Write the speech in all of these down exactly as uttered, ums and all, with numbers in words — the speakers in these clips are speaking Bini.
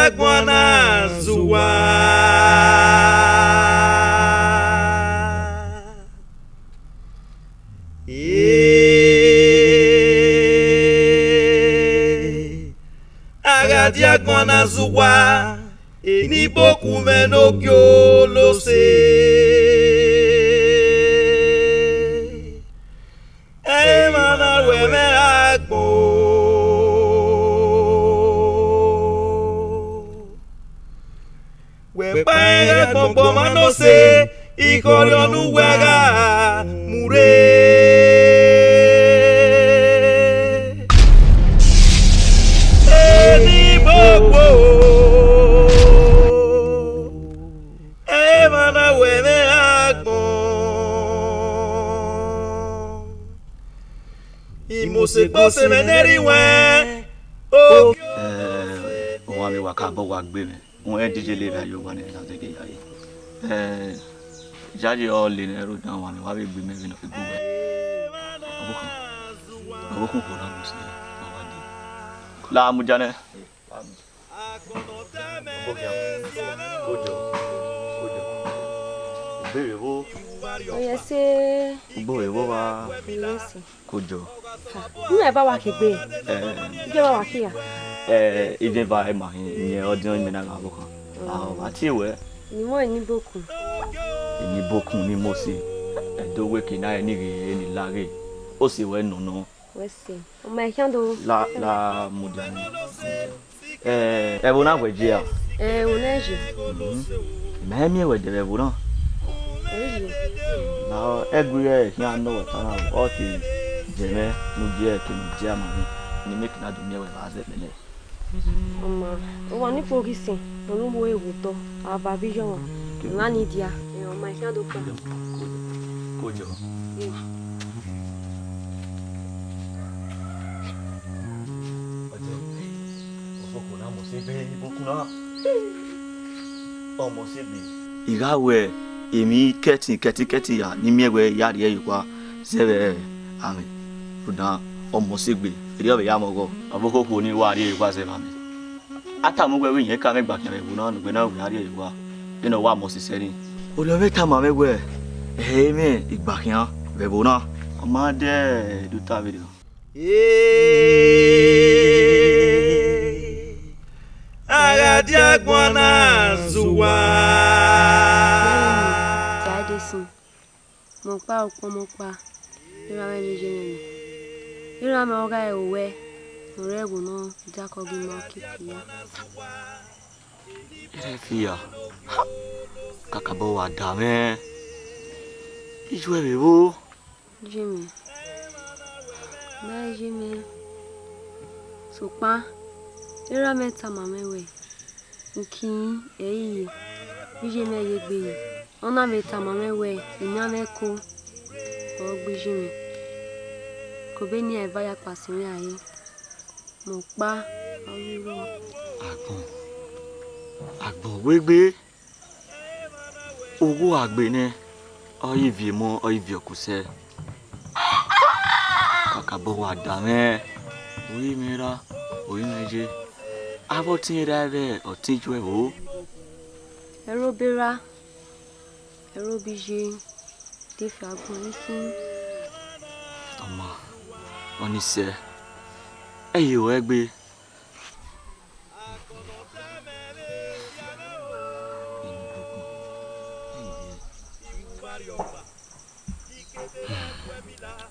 Agbọn na zuwa. A gha die agbọn na zuwa, eni bokun mwẹ ne ogiolose. Emwa na ru ẹmwẹ agbọn. Wẹ kpa ẹre agbọn gbe ọmwa ne ọ sẹ, ikhọriọ ne uwa gha mu rre. Eni bokun, emwa na ru ẹmwẹ agbọn. Imose kpo sẹ mwẹ ne ẹre iwẹn. Ogie. Eh, ohan mi wa ka bọ wa gbe mwẹ. Wẹ DJ le vbe ayo wa ne na zege ya ye. Eh, Jaji ọ le nẹ rhunmwuda wa vbe gbe mẹ vbe nọ fi gbe uwẹ. Ọvbokhan, ọvbokhan kho na mu si, wa wa de. La mu ja nẹ. Ọvbokhan, kojo, kojo. Ugbe vbe vbo? Ọ ye sẹ. Ugbe vbe vbo wa? Ọ ye sẹ. Kojo. Ha, u mwẹ ba wa ke gbe. Eh. Ije ba wa ke ya. Eh, ije ba ma hin, iyẹn ọdiọn imẹ na gha vbokhan. Mm. A, ọ gha tie wẹ. Ni mọ eni bokun. Eni bokun ni Mosi. Ẹdo wẹ ke na eni ghe, eni la ghe. O si wẹ nọ nọ. Wẹ sẹ. Ọ ma khian do. La, la, mudia ni. Eh, ẹvbo na wẹ je a? Eh, ẹvbo na je. Mhm. Mẹ i miẹn wẹ dẹ vbe ẹvbo na. Ẹ je. Na ẹgu rẹ khian nọ wẹ ta na, ọ te jẹ mwẹ ne u gie ẹre ke ne u gie ama mwẹ, ne imẹ ke na do miẹn wẹ vbe azẹ mẹ nẹ. Ọ ma, uwa ni kpo ghi sẹ, ne ọ mu ewu otọ, a ba vbe iyọmwa, emwa ni dia, ọ ma khian do kpa. Kojo. Ọfọkọ na mọ sẹ ebe ni bokun na. Ọ mọ sẹ ebe. I gha wẹ emwi kẹtin kẹtin kẹtin ya ne I miẹn wẹ ya rhie ye owa zẹ vbe amwẹ. Rhunmwuda ọ mọ sẹ egbe, erriọ vbe ya mwẹ ọghọ. Ọvbokhan okhuo ni wa rhie ye owa zẹ vbe amwẹ. A tama uwẹ wẹ irẹn ka mwẹ igbakhian vbe ẹvbo na ne uwẹ na wẹ a rhie ye owa, vbene ọ wa mọ sẹ sẹ nii. Orhiọn mwẹ tama mwẹ wẹ, ẹ i mwẹ igbakhian vbe ẹvbo na. Ọ ma dẹ do ta vberriọ. A gha die agbọn na zuwa. Mẹ ọkpa, ọkpa, mẹ ọkpa, erha mwẹ vbe ye mwẹ nẹ. Erha mwẹ ọ gha ẹre owẹ, ne ọ rre ẹvbo nọ, dakọ ghi ma kiki ya. Erha fi ya, kakabọ wa da mwẹ, ijuẹ vbe vbo? Ye mwẹ, mẹ ye mwẹ, sokpan erha mwẹ tama mwẹ wẹ, uki ẹre I ye, iye mwẹ ye egbe yi. Ọ na vbe tama mwẹ wẹ, I miẹn mwẹ ẹko ọre ọ gbe iye mwẹ, ke obọ ne iran eva ya kpa sẹ mwẹ rae, mẹ ọkpa, ọ ghi rrọọ. Agbọn, agbọn wegbe, ogho a gbe nẹ, ọ i viọ emọ, ọ i viọ okusẹ. Kakabọ wa da mwẹ, orinmwẹ erha, orinmwẹ iye, avbe ọtẹn erha vbe ọtẹn ijuẹ vbo? Ẹre obọ erha, ẹre obọ iye, de fi agbọn ni khin. Ọ ma, ọni sẹ, ẹ i ye ruẹ egbe.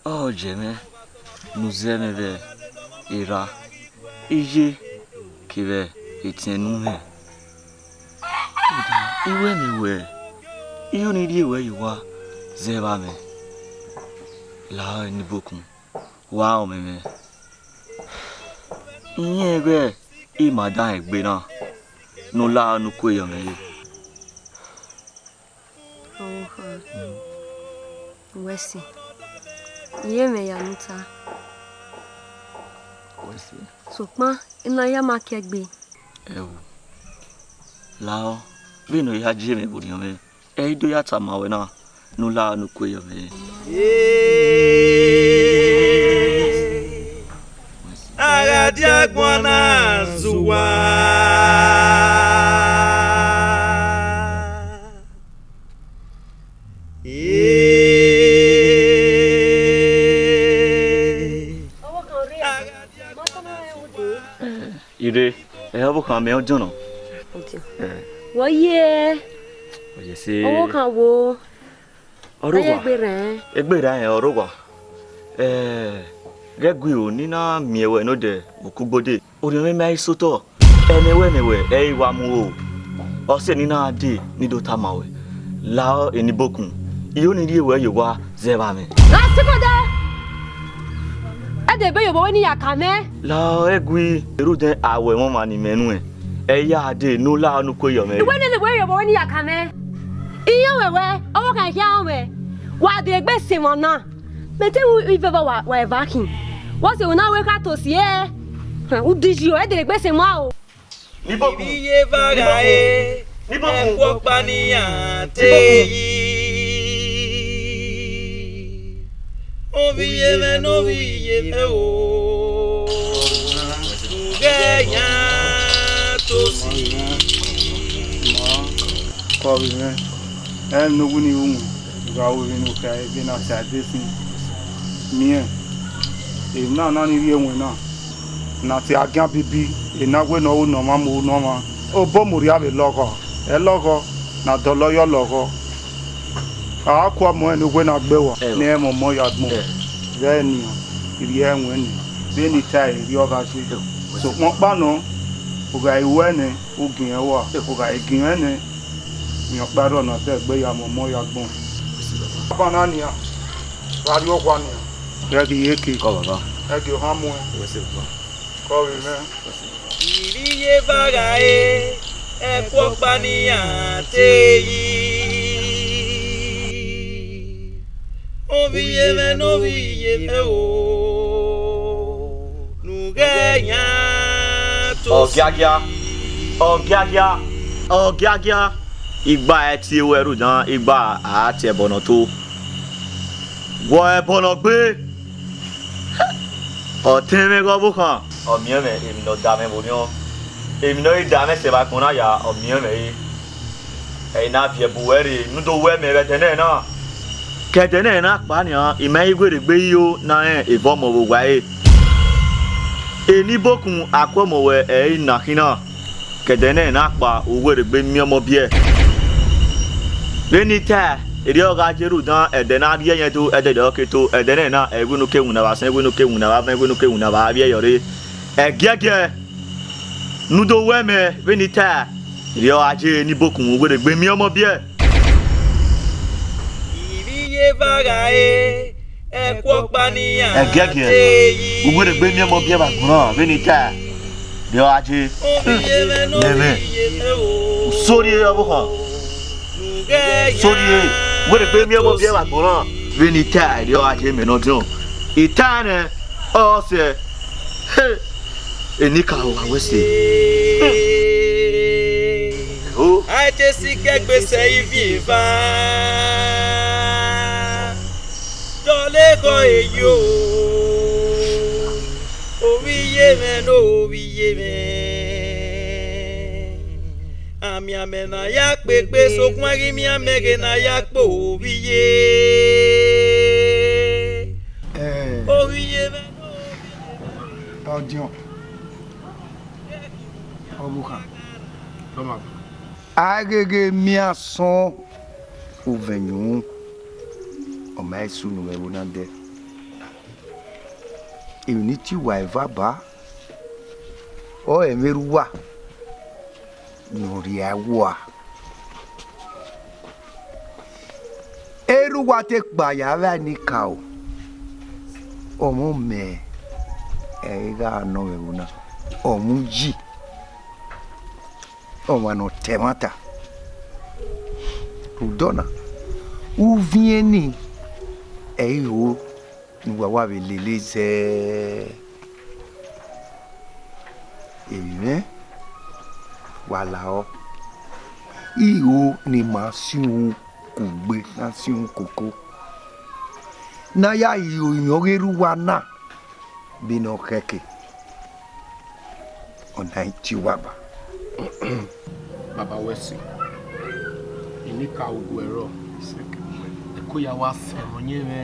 Ọ jẹ mwẹ ne u zẹ mwẹ vbe erha, iye kevbe etiẹn ne u mwẹ. Rhunmwuda, I wẹ mwẹ wẹ, I ho ni rhie ruẹ ye owa zẹ vbe amwẹ. La ẹre ni bokun, wa rẹn ọmwẹmwẹ. I rẹn ighẹ I ma da rẹn egbe na, ne u la ne u kue ye ọmwẹ ye. Ọvbokhan, wẹ sẹ, I ye mwẹ ya ne u ta. Wẹ sẹ. Sokpan, I na ya ma ke egbe. Ẹo, lahọ, vbene ọ ya gie mwẹ vbe orhiọn mwẹ, ẹ i do ya tama ruẹ na, ne u la ne u kue ye ọmwẹ. A gha die agbọn na zuwa. Ire, ẹ, ọvbokhan mẹ ọdiọn nọ. Ọdiọn. Ẹ. Wọ ye. Ọ ye se. Ọvbokhan wo. Ọ rre owa. Egbe rẹn. Egbe rẹn ọ rre owa. Ẹ, ghẹ gu iro ne I na miẹn wẹ ne odẹ vbe ukugbode. Orhiọn mwẹ ma i sotọ. Ẹmwẹ wẹ ne wẹ ẹ i wa mu o. Ọ sẹ ne I na dee ne I do tama wẹ. Lahọ eni bokun. I ho ne I rhie wẹ ye owa zẹ vbe amwẹ. Gha sikode! Ẹ dẹ ebe ye obọ wẹ ne I ya ka mẹ. Lahọ ẹgui, erhudẹn awẹ mwẹ ọmwa ne imẹ nuẹn. Ẹ i ya dee ne u lahọ ne u kue yọ mwẹ. Wẹ nene wẹ ye obọ wẹ ne I ya ka mẹ. Iran wẹ wẹ, ọvbokhan khian mwẹ. Wa dẹ egbe sẹ emwa na. Mẹ te mu ivẹvọ wa, wa eva khin. Wọ sẹ emwi na wẹ kha tosi ẹre. Hẹn, u di yi o, ẹ dẹ egbe sẹ emwa o. Ni bokun. Iye va gha e, ni bokun. Ẹkhuọkpa ne iran te yi. Ovbi iye mwẹ ne ovbi iye mwẹ o. Ghẹ yan tosi. Kọ vbe mwẹ, ẹ ne owu ni ru wẹn, gha ru vbene okha ebe na ta ẹdẹ sin. Miẹn, emwi na na ni rhie ẹwẹn na, ne a tie agian bibi, ena wẹ ne ọ ru ne ọmwa mu ne ọmwa. Obọ mu rhia vbe lọghọ, ẹ lọghọ, ne a dọlọ yọ lọghọ. A ku ọmọ ẹre ne uwẹ na gbe wa, ne ẹ mwẹ ọmọ ya gbọn. Vbe nian, I rhie ẹwẹn nii, vbene I ta ẹre ọ gha ye. Sokpan ọkpa nọ, u gha ru ẹnẹ, u giẹn rua, u gha giẹn ẹnẹ, rẹn ọkpa rrọọ ne a ta egbe ya mwẹ ọmọ ya gbọn. Agbọn na nian, gha rrie owa nian. Ẹ ghi ye ke. Kọ baba. Ẹ ghi ohan muẹn. Wẹ se baba. Kọ vbe mwẹ. Ivbi iye va gha re, ẹkhuọkpa ne iran te yi. Ovbi iye mwẹ ne ovbi iye mwẹ o, ne u ghẹ yan tosi. Ọgiagia, ọgiagia, ọgiagia. Igba ẹ tie ruẹ rhunmwuda igba a tie ẹbọ ne ọ to. Wọ ẹbọ ne ọ gbe. Ọtẹn mwẹ ghe ọvbokhan. Ọ miẹn mwẹ emwi ne ọ da mwẹ vbe orhiọn. Emwi ne ọ i da mwẹ sẹ vbe agbọn na ya, ọ miẹn mwẹ re. Ẹ i na viẹ bu uwẹ rre, ne u do wẹ mẹ vbe ẹdẹ nẹ na. Ke ẹdẹ nẹ na kpa nian, I ma i werriegbe yo na rẹn evọ ọmọ vbe owa ẹre. Eni bokun akuọmọ ruẹ ẹ i na khin na. Ke ẹdẹ nẹ na kpa, u werriegbe miẹn ọmọ biẹ. Vbene I ta, erriọ gha ye rhunmwuda ẹdẹ na rhie ẹyẹn do, ẹdẹ rriọ ke to, ẹdẹ nẹ na, ẹ wẹ ne u ke winna vbe asẹn, ẹ wẹ ne u ke winna vbe avẹn, ẹ wẹ ne u ke winna vbe avbiẹ yọ rre. Ẹgiẹgiẹ, ne u do wẹ mẹ, vbene I ta, erriọ gha ye ne I bokun werriegbe miẹn ọmọ biẹ. Ivbi iye va gha re, ẹkhuọkpa ne iran Ẹgiẹgiẹ, te yi. U werriegbe miẹn ọmọ biẹ vbe agbọn na, vbene I ta, erriọ gha ye. Ovbi iye mwẹ ne ovbi iye mwẹ o. U sorriẹ ọvbokhan. U sorriẹ, u werriegbe miẹn ọmọ biẹ vbe agbọn na. Vbene I ta, erriọ gha ye mẹ ne ọdiọn. I ta nẹ, ọ sẹ. He, enikaro wa wẹ sẹ. O. A i te si kẹgbe sẹ ivbi eva. Dọlegọ eyo, ovbi iye mwẹ ne ovbi iye mwẹ. Amianmẹ ne a ya kpe egbe, sokpan ghi miẹn amẹ ghe ne a ya kpe ovbi iye. Ẹ, ovbi iye mwẹ ne ovbi iye mwẹ. Ọdiọn, ọvbokhan. Tọma. A gheghe miẹn asọn uvẹn yunrun, ọ ma i sunu mwẹ vbe na dẹ. Emwi ne I tie uwa eva ba, ọ rẹn vbe erha uwa ne ọ rhia ẹwua. Erha uwa te kpa ya vbe enikaro, ọmọ mẹ ẹ i gha nọ mwẹ vbe na, ọ mu yi. Ọmwa ne ọ ta ẹmwata. Rhunmwuda ọna, uviẹn ni ẹ i ro ne uwa wa vbe lele zẹẹ. Emwi mwẹ, wa lahọ, igho ne ima si uhunmwu kugbe, ne a si uhunmwu koko, ne a ya ri oyọn ghe erha uwa na, vbene ọ khẹke, ọna i tie uwa ba. Baba wẹ sẹ, enikaro guẹ rrọọ, ẹ ko ya wa sẹ mwẹ ọyẹnmwẹ,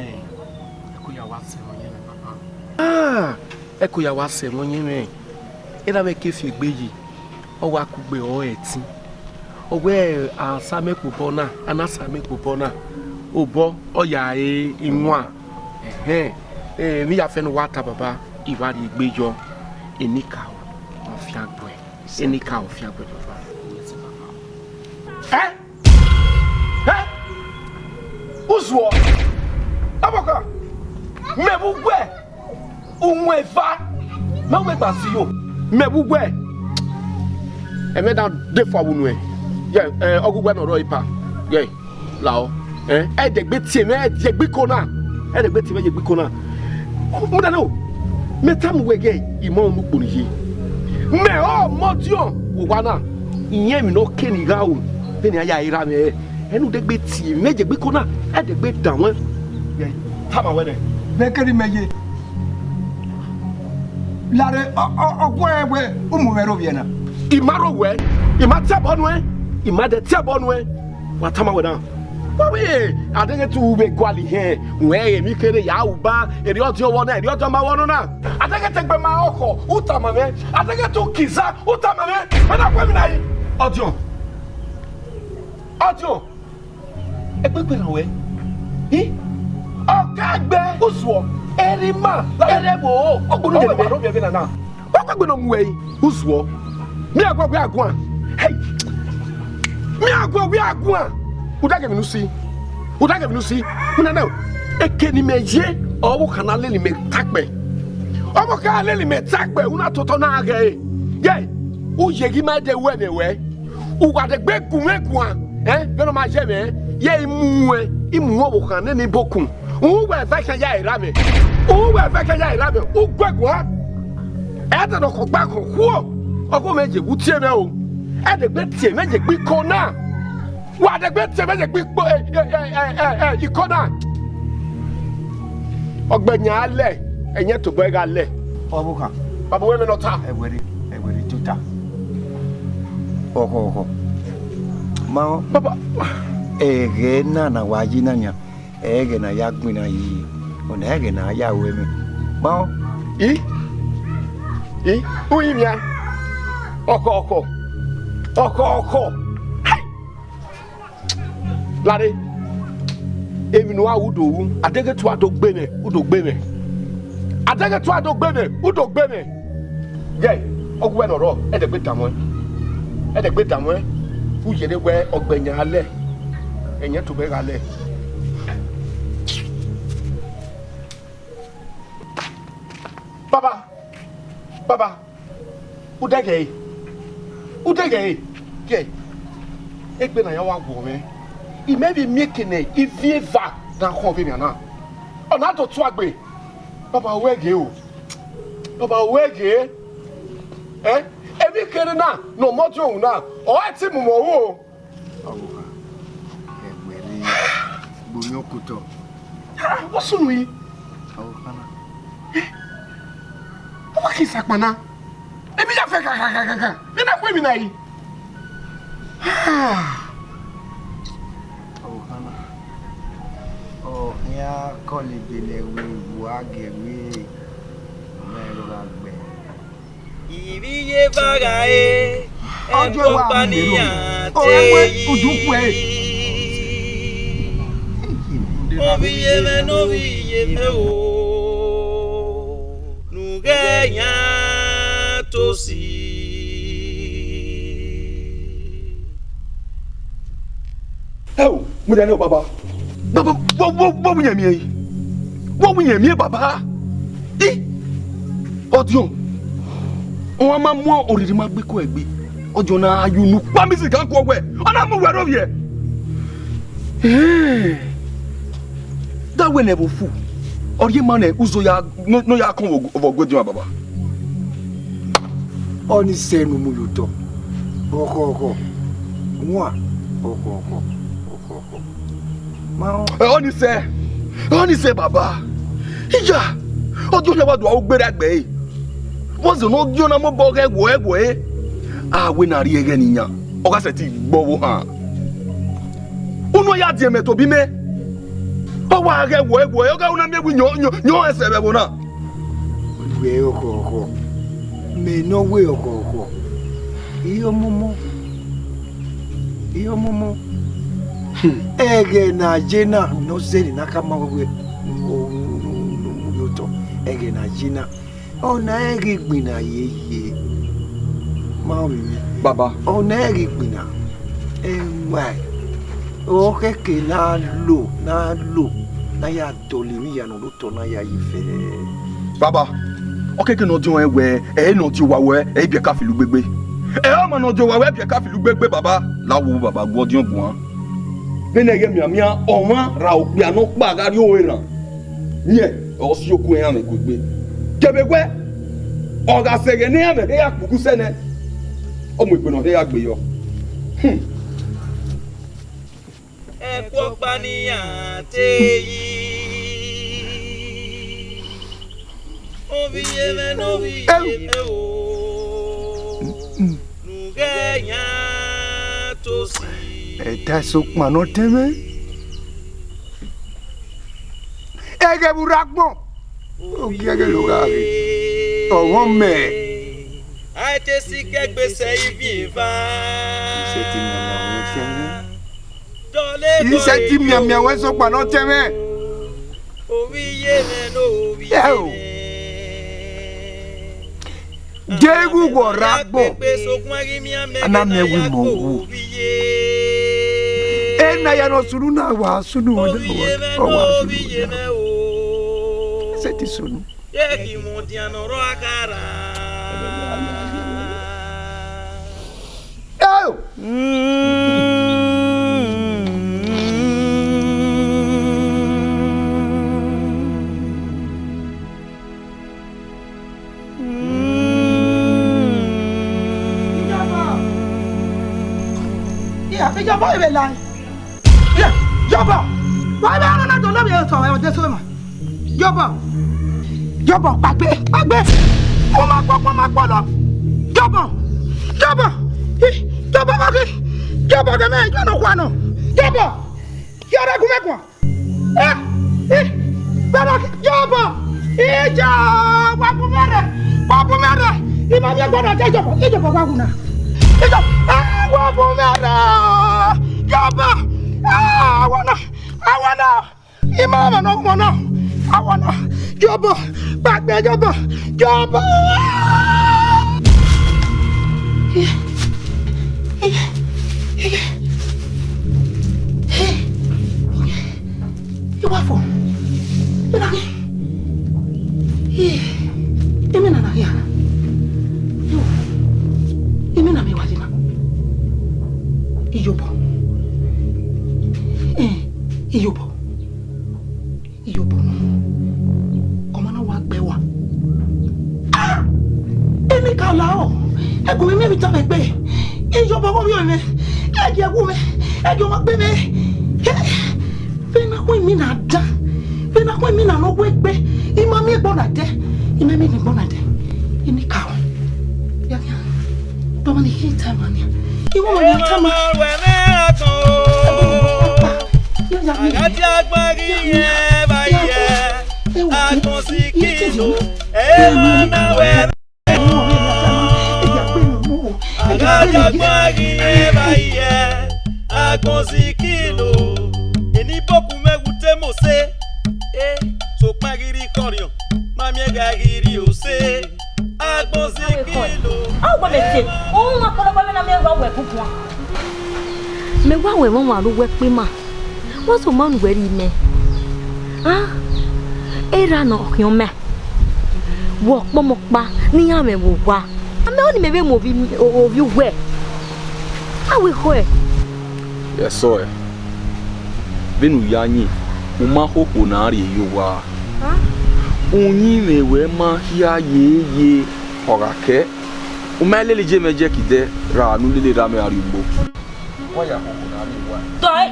ẹ ko ya wa sẹ mwẹ ọyẹnmwẹ, baba. Ah, ẹ ko ya wa sẹ mwẹ ọyẹnmwẹ. Erha mwẹ ke fi egbe yi, ọ wa kugbe ọre ẹtin. Ọ wẹ a sa mẹ kpo obọ na, a na sa mẹ kpo obọ na, obọ ọ ya re iwan. Ẹhẹn, emwi ya fẹ ne uwa ta baba, I wa rhie egbe yọ, enikaro ọ fian gbe, enikaro ọ fian gbe baba. Ẹ? Ẹ? Uzuọ? Ọvbokhan, mẹ vbe uwẹ, uwẹn eva, ma wẹ gba si yo, mẹ vbe uwẹ. Ẹmwẹ na de fua vbe unu ẹ. Yẹ, ẹ, ọghe uwẹ ne ọ rrọọ epa. Yẹ, lahọ. Ẹ, ẹdẹgbe tie mwẹ, ẹdẹgbe iko na. Ẹdẹgbe tie mwẹ ye egbe iko na. Mu dẹ nẹ o, mẹ tama uwẹ ghẹ, I ma unu ukpo ne I ye. Mẹ ọmọ ọdiọn owa na, irẹn emwi ne ọ ke ne I gha ru, vbene a ya re erha mwẹ. Ẹnu degbe tie mwẹ ye egbe iko na, ẹdẹgbe dan mwẹ. Yẹ, tama wẹ nẹ. Vbe kere imẹ ye. Lare, ọ, ọ, ọ guẹ wẹ u mu mwẹ rre ovbi ẹna. I ma rre owẹ, I ma tie ẹbọ nuẹn, I ma dẹ tie ẹbọ nuẹn. Wa tama wẹ na. Wa wẹ, a deghẹ te u vbe gualọ ihẹn, wẹ emwi kherhe ya ru ba, erriọ ọdiọn vbọ na, erriọ ọdiọn ma vbọ nọ na. A deghẹ te egbe ma ọkhọ, u tama mwẹ. A deghẹ te u kiza, u tama mwẹ. Wẹ na gu emwi na yi. Ọdiọn. Ọdiọn. Egbegbe na wẹ. I? Ọgagbe. Uzuọ. Erha ima. Erha ẹvbo. Ọgbọnọ ọvbokhan, vbe nana. Wa kpegbe ne ọ mu ẹre, uzuọ. Mẹ a guan wẹ a guan. Hey! Mẹ a guan wẹ a guan. U da ghe emwi ne u si. U da ghe emwi ne u si. Mẹ na nẹ, eke ne imẹ ye, ọvbokhan na lele imẹ ta kpẹ. Ọvbokhan lele imẹ ta kpẹ, u na totọ na ghẹ ẹre. Yẹ, u ye ghi ma dẹ wẹ vbe wẹ. U wa degbe gu mwẹ guan, ẹ, vbene ọ ma ye mwẹ, yẹ I mu ruẹn, I mu ruẹn ọvbokhan nene ibokun. U wẹ vbe ẹkẹn ya erha mwẹ. U wẹ vbe ẹkẹn ya erha mwẹ. U gu ẹre guan. Ẹdẹ ne ọ khọ gba khọ khuo, ọghe mwẹ ye vbe tie mwẹ o. Ẹdẹgbe tie mwẹ ye egbe iko na. Wa dẹgbe tie mwẹ ye egbe ikpo, ẹ, ẹ, iko na. Ọgbẹn yan a lẹ, ẹyẹn tobọ ẹre gha lẹ. Ọvbokhan. Baba, wẹ mẹ ne ọ ta. Ẹwẹrẹ, ẹwẹrẹ tota. Ọkhọ, ọkhọ. Ma ọ. Baba. Ẹghẹ na ne wa yi na nian, ẹghẹ ne a ya gbinna yi, ọna ẹghẹ ne a ya ru ẹmwẹ. Ma ọ. I? I? U yi mia? Ọkhọ, ọkhọ. Ọkhọ, ọkhọ. Hai! Lare, emwi ne uwa ru do ru, a deghẹ te uwa do gbe mwẹ, u do gbe mwẹ. A deghẹ te uwa do gbe mwẹ, u do gbe mwẹ. Yẹ, ọghe uwẹ ne ọ rrọọ, ẹdẹgbe dan mwẹ. Ẹdẹgbe dan mwẹ, u yere wẹ ọgbẹn yan a lẹ, ẹyẹn tobọ ẹre gha lẹ. Baba, baba, u dẹghe ẹre, u dẹghe ẹre, yẹ, egbe ne a ya wa guọ mwẹ, imẹ vbe miẹn eke ne iviẹn eva gha khọn vbe emwi na, ọ na do tuagbe. Baba, wẹ ghe o, baba, wẹ ghe, ẹ, emwi kherhe na ne ọ mọ diọn ru na, ọ i te mu mwẹ ru o. Ọvbokhan, ẹwẹrẹ gbe orhiọn kotọ. Ah, vbọ sunu yi? Ọvbokhan na. Eh, ọ wa khin sakpa na. Emwi ya fẹ kakakakaka. Vbene a khu emwi na yi. Ah. Ọvbokhan na. Ọ khian kọlọ ebe ne ẹvbo a gie ẹre, ọ ma rẹn gha gbe. Ivbi iye eva gha re, ọjọ wa ẹkpọkpa ne iran te yi. Ovbi iye mwẹ ne ovbi iye mwẹ o, ne u ghẹ yan tosi. Ẹ o, mu dẹ nẹ o, baba. Baba, wọ, wọ, wọ wu yẹn miẹn yi. Wọ wu yẹn miẹn, baba. I, ọdiọn, ọ ma mu oriri ma gbe ko ẹgbe. Ọdiọn na, a yu unu kpa mi si kan ku ọwẹ. Ọ na mu wẹ rre ovbiẹ. Ẹẹn. Da wẹ ne ẹvbo fu. Ọ rhie ma nẹ uzo ya, ne ọ ya kọn vbe ọgua ediọn, baba. Ọni sẹ ne u mu ye otọ. Ọkhọ, ọkhọ. Wan. Ọkhọ, ọkhọ. Ọkhọ, ọkhọ. Ma ọ. Ẹ, ọni sẹ. Ọni sẹ, baba. Iya. Ọdiọn ya wa do aro gberra gbe ẹre. Vbọzẹ ne ọdiọn na mobọ ghẹ wọẹ wọẹ. A wẹ ne a rhie ẹghẹ ne iyan, ọ gha sẹtin gbe ọvbokhan. Unu ya die mẹ tobọ imẹ. Ọ wa ghẹ wọẹ wọẹ, ọ gha ru ne a miẹn wẹ yọn, yọn, yọn ẹsẹ vbe ẹvbo na. Wẹ ọkhọ, ọkhọ. Mẹ ne ọ wẹ ọkhọkhọ, iye ọmọmọ, iye ọmọmọ. Hmm. Ẹghẹ ne a ye na ne ọ zẹre ne a ka ma wẹẹ, o, o, o, o, otọ, ẹghẹ ne a ye na, ọna ẹ ghi gbinna yeye. Ma ọ mimi. Baba. Ọna ẹ ghi gbinna. Ẹwae, ọ khẹke ne a lo, ne a lo, ne a ya dọlọ emwi hia ne ọ do otọ na ya yi fẹẹrẹ. Baba, ọ kẹkẹ ne ọ diọn ẹn wẹẹ, ẹ i ne ọ die owa wẹẹ, ẹ i biẹ ka filo ugbegbe. Ẹ ọma ne ọ die owa wẹẹ, ẹ i biẹ ka filo ugbegbe, baba. La wo, baba, gu ọdiọn guan. Vbene ẹghẹ mianmian, ọmwa ra okpia ne ọ kpa gha rrie ore rran. Rẹn, ọ si oku eranmwẹ gu egbe. Kevbe wẹẹ, ọ gha sẹ ẹghẹ ne eranmwẹ hia ya kpukhu sẹ nẹ, ọ mu egbe ne ọ hia ya gbe yọ. Hmm. Ẹkpo ọkpa ne iran te yi, ovbi iyemwẹ ne ovbi iyemwẹ o, ne ughẹ yan to si. Ẹdẹ sokpan ne ọ tẹn mwẹ. Ẹghẹ vbe urre agbọn, ogiẹghẹ lo gha ghe, ọmọ mẹ. A te si kẹgbe sẹ ivbi eva. Isẹ te mianmian wẹ tẹn mwẹ. Dọlegbe. Isẹ te mianmian wẹ sokpan ne ọ tẹn mwẹ. Ovbi iyemwẹ ne ovbi iyemwẹ. Deghẹ uwẹ ọ rre agbọn, a na miẹn wẹ imẹ wu. Ena ya ne ọ sunu na, wa sunu, ọ wa sunu. Sẹtin sunu. Iyobọ, iyobọ, ivbe la. Iyobọ, wa ebe ọna na dọlọ vbe otọ ẹdẹ so ma. Iyobọ, iyobọ, kpagbe, kpagbe. Ọ ma kpọ, ọ ma kpọ lọ. Iyobọ, iyobọ, iyobọ, iyobọ, gẹmẹ, iyobọ, iyobọ, iyobọ, iyobọ, iyobọ, iyobọ, iyobọ, wa gu mwẹ rre, wa gu mwẹ rre. I ma miẹn ẹgbẹe na, iyobọ, iyobọ, wa gu na. Iyobọ, ah, wa gu mwẹ rre. Iyobọ, ah, wa na, wa na. I ma mẹ ne ọ gu na, wa na. Iyobọ, kpagbe, iyobọ, iyobọ. I wa fo. Ena ghi. Eh, emwi na na hia. Yo. Emwi na miẹn wa ye na. Iyobọ. Eh, iyobọ. Iyobọ nọ. Ọmọ na wa gbe wa. Ah! Emwi ka la o. Ẹgu mwẹ miẹn vbe tama egbe. Iyobọ gho vbiọ mwẹ. Ẹ gie ẹwu mwẹ. Ẹ gie ọmọ gbe mwẹ. He! Vbene a khu emwi na dan, vbene a khu emwi na ne ọ wegbe, I ma miẹn ẹgbẹe na dẹ, I ma miẹn ẹgbẹe na dẹ, I ni ka ru. Ya khian, tọmọ ni khin tama nian. I wan nian tama. Ẹmwẹ wẹ mwẹ agbọn o. Ya, ya, ya. A gha tie agbọn ghi rẹn vbe a ye, agbọn sikinu, emwa na wẹ. A gha ya agbọn ghi rẹn vbe a ye, agbọn sikinu. Eni bọkun mwẹ wu te mose, eh, sokpan ghi rhie ikọrhiọn, ma miẹn gha ghi rhie ose, agbọn sikinu. A wu gbe mẹ tie, ohun ma kọlọ gbe mẹ na miẹn gha wẹ guguan. Mẹ wa wẹ mwa ru wẹ kpe ma. Wa sẹ ọma ne uwẹ rhie mẹ. A, erha ne ọ khian mẹ. Vbe ọkpọmọkpa ne iran mwẹ vbe owa. A mẹ ọnii mẹ vbe mu ovbi, ovbi uwẹ. A wẹ ekhọe. Ẹsọe, vbene u ya yin, u ma khokho ne a rhie ye owa. Uyinmwẹ ruẹ ma khia yeye, ọ gha kẹ. U ma lele iye mwẹ jẹ kidẹ ra ne u lele erha mwẹ gha rrie ugbo. Wa ya khokho ne a rhie owa. Tọe,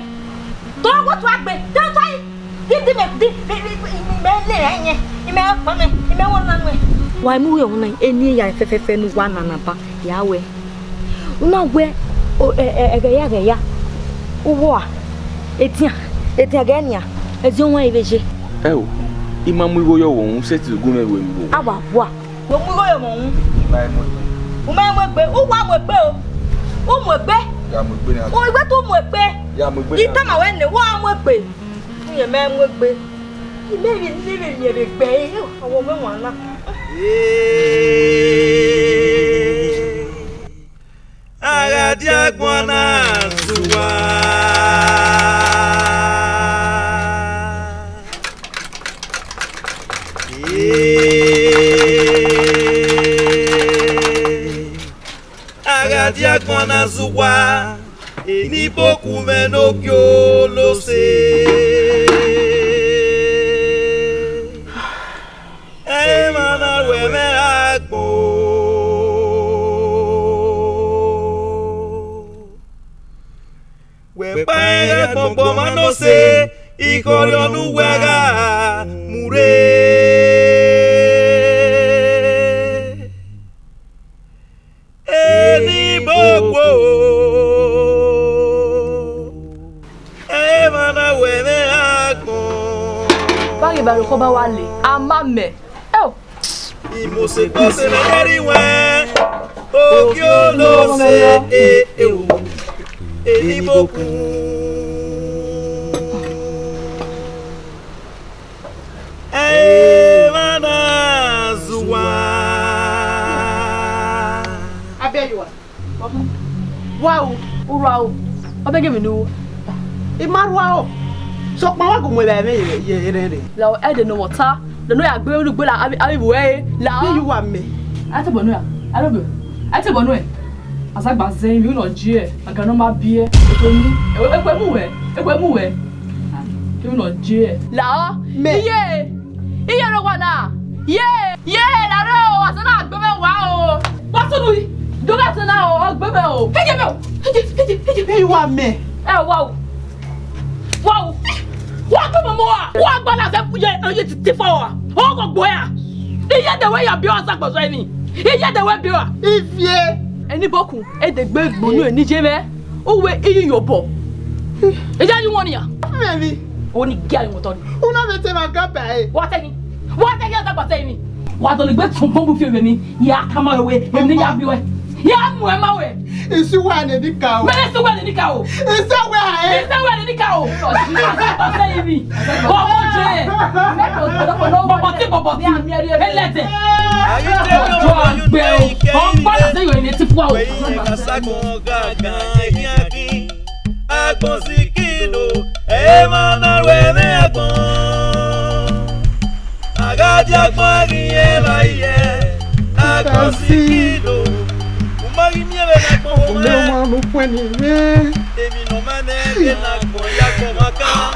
tọe, wo tua gbe, tọe, tọe. Di, di mẹ, di, di, di, di, mẹ le rẹ yẹn, mẹ kpa mẹ, mẹ wọ na nuẹ. Wa mu wẹ ọna, eni ya fẹfẹfẹ ne uwa nana ba, ya wẹ. U na wẹ, o, ẹ, ẹ, ẹghẹ ya, ẹghẹ ya. Uwa, edian, edian gẹ nian, ẹdi ọmwa ivbe ye. Ẹ o, I ma mu igho yọ vbe uhunmwu, sẹtin gu mwẹ vbe emi vbe owa. A wa bua. Wo mu igho ye ọmọ uhunmwu. Ma mu egbe. U ma mu egbe, u wa mu egbe o. U mu egbe. Ya mu egbe na. U wẹ te u mu egbe. Ya mu egbe na. I tama wẹ nẹ, wa mu egbe. Irẹn ma mu egbe. Imẹ vbe, imẹ vbe miẹn vbe egbe ẹre, ọmọ mwẹ wan na. A gha dia agbọn na zuwa. A gha dia agbọn na zuwa, eni bokun mwẹ ne ogiolose. Emwa na ru ẹmwẹ agbọn. Wẹ kpa ẹre agbọn gbe ọmwa ne ọ sẹ, ikhọriọ ne uwa gha mu rre. Eni bokun, emwa na ru ẹmwẹ agbọn. Vbe a ghi ba rhie ọkọ ba wa le, a ma mẹ. Eo. Imose kpose mẹ gẹrri wẹn, ogiolose, e, e, o, eni bokun. Emwa na zuwa. Abẹyua. Wa o, u rua o. Ọ bẹghe emwi ne u ru. I ma rua o. Sokpan wa gu mu evbare mwẹ ye, ye erhẹn rre. La ẹdẹ ne ọ ta, de ne ọ ya gbe ugbe la, avbe, avbe ivbi ruẹ re, la. Vbe iye uwa mẹ? A te bọ nuẹn, a rhọgbe, a te bọ nuẹn. Azagba zẹ emwi ne ọ je, aga ne ọ ma biẹ, eto nu, ekhue mu wẹ, ekhue mu wẹ. Emwi ne ọ je. La ọ, mẹ. Iye, iye rre owa na. Ye, ye, la rre o, asẹ na gbe mwẹ wa o. Wa sunu yi, do gha sẹ na o, ọ gbe mwẹ o. Eje mẹ o, eje, eje, eje. Vbe iye uwa mẹ? Ẹ, wa o. Wa o. Wa gbe mwẹ wa. Wa gba na sẹ ye, ye ti, ti fo wa. Ọ gọ gbo ya. Iye de wẹ ya bi ọ sa gbọsọ ni. Iye de wẹ bi ọ. Ivie. Eni bokun, e de gbe gbonu eni je mwẹ. Uwẹ iyi yobọ. Eja yi wọn nian. Mẹmhi. Oni gia yi wọn tọ ni. Una vbe te ma ga ba e. Wa tẹ ni. Wa tẹ ni, a ta gba tẹ ni. Wa dọlegbe tọn gbọngbọn fi vbe ni. Ya kama wẹ, emwi ne ya bi wẹ. Ya mu ẹ ma wẹ. Isi uwa ne ni ka o. Mẹ ne isi uwa ne ni ka o. Isi uwa e. Isi uwa ne ni ka o. A ta gba tẹ ni. Bọbọ je. Bọbọ ti, bọbọ ti. Elẹdẹ. Ọjọ agbe o. Ọgbala se yo ni ti fua o. Agbọn sikino, emwa na ru ẹmwẹ agbọn. A gha dia agbọn a ghi yẹn vba iyẹ, agbọn sikino. U ma ghi miẹn vbene agbọn ho mwẹ. Emwi ne ọ ma mwẹ vbene agbọn ya agbọn mwa kan,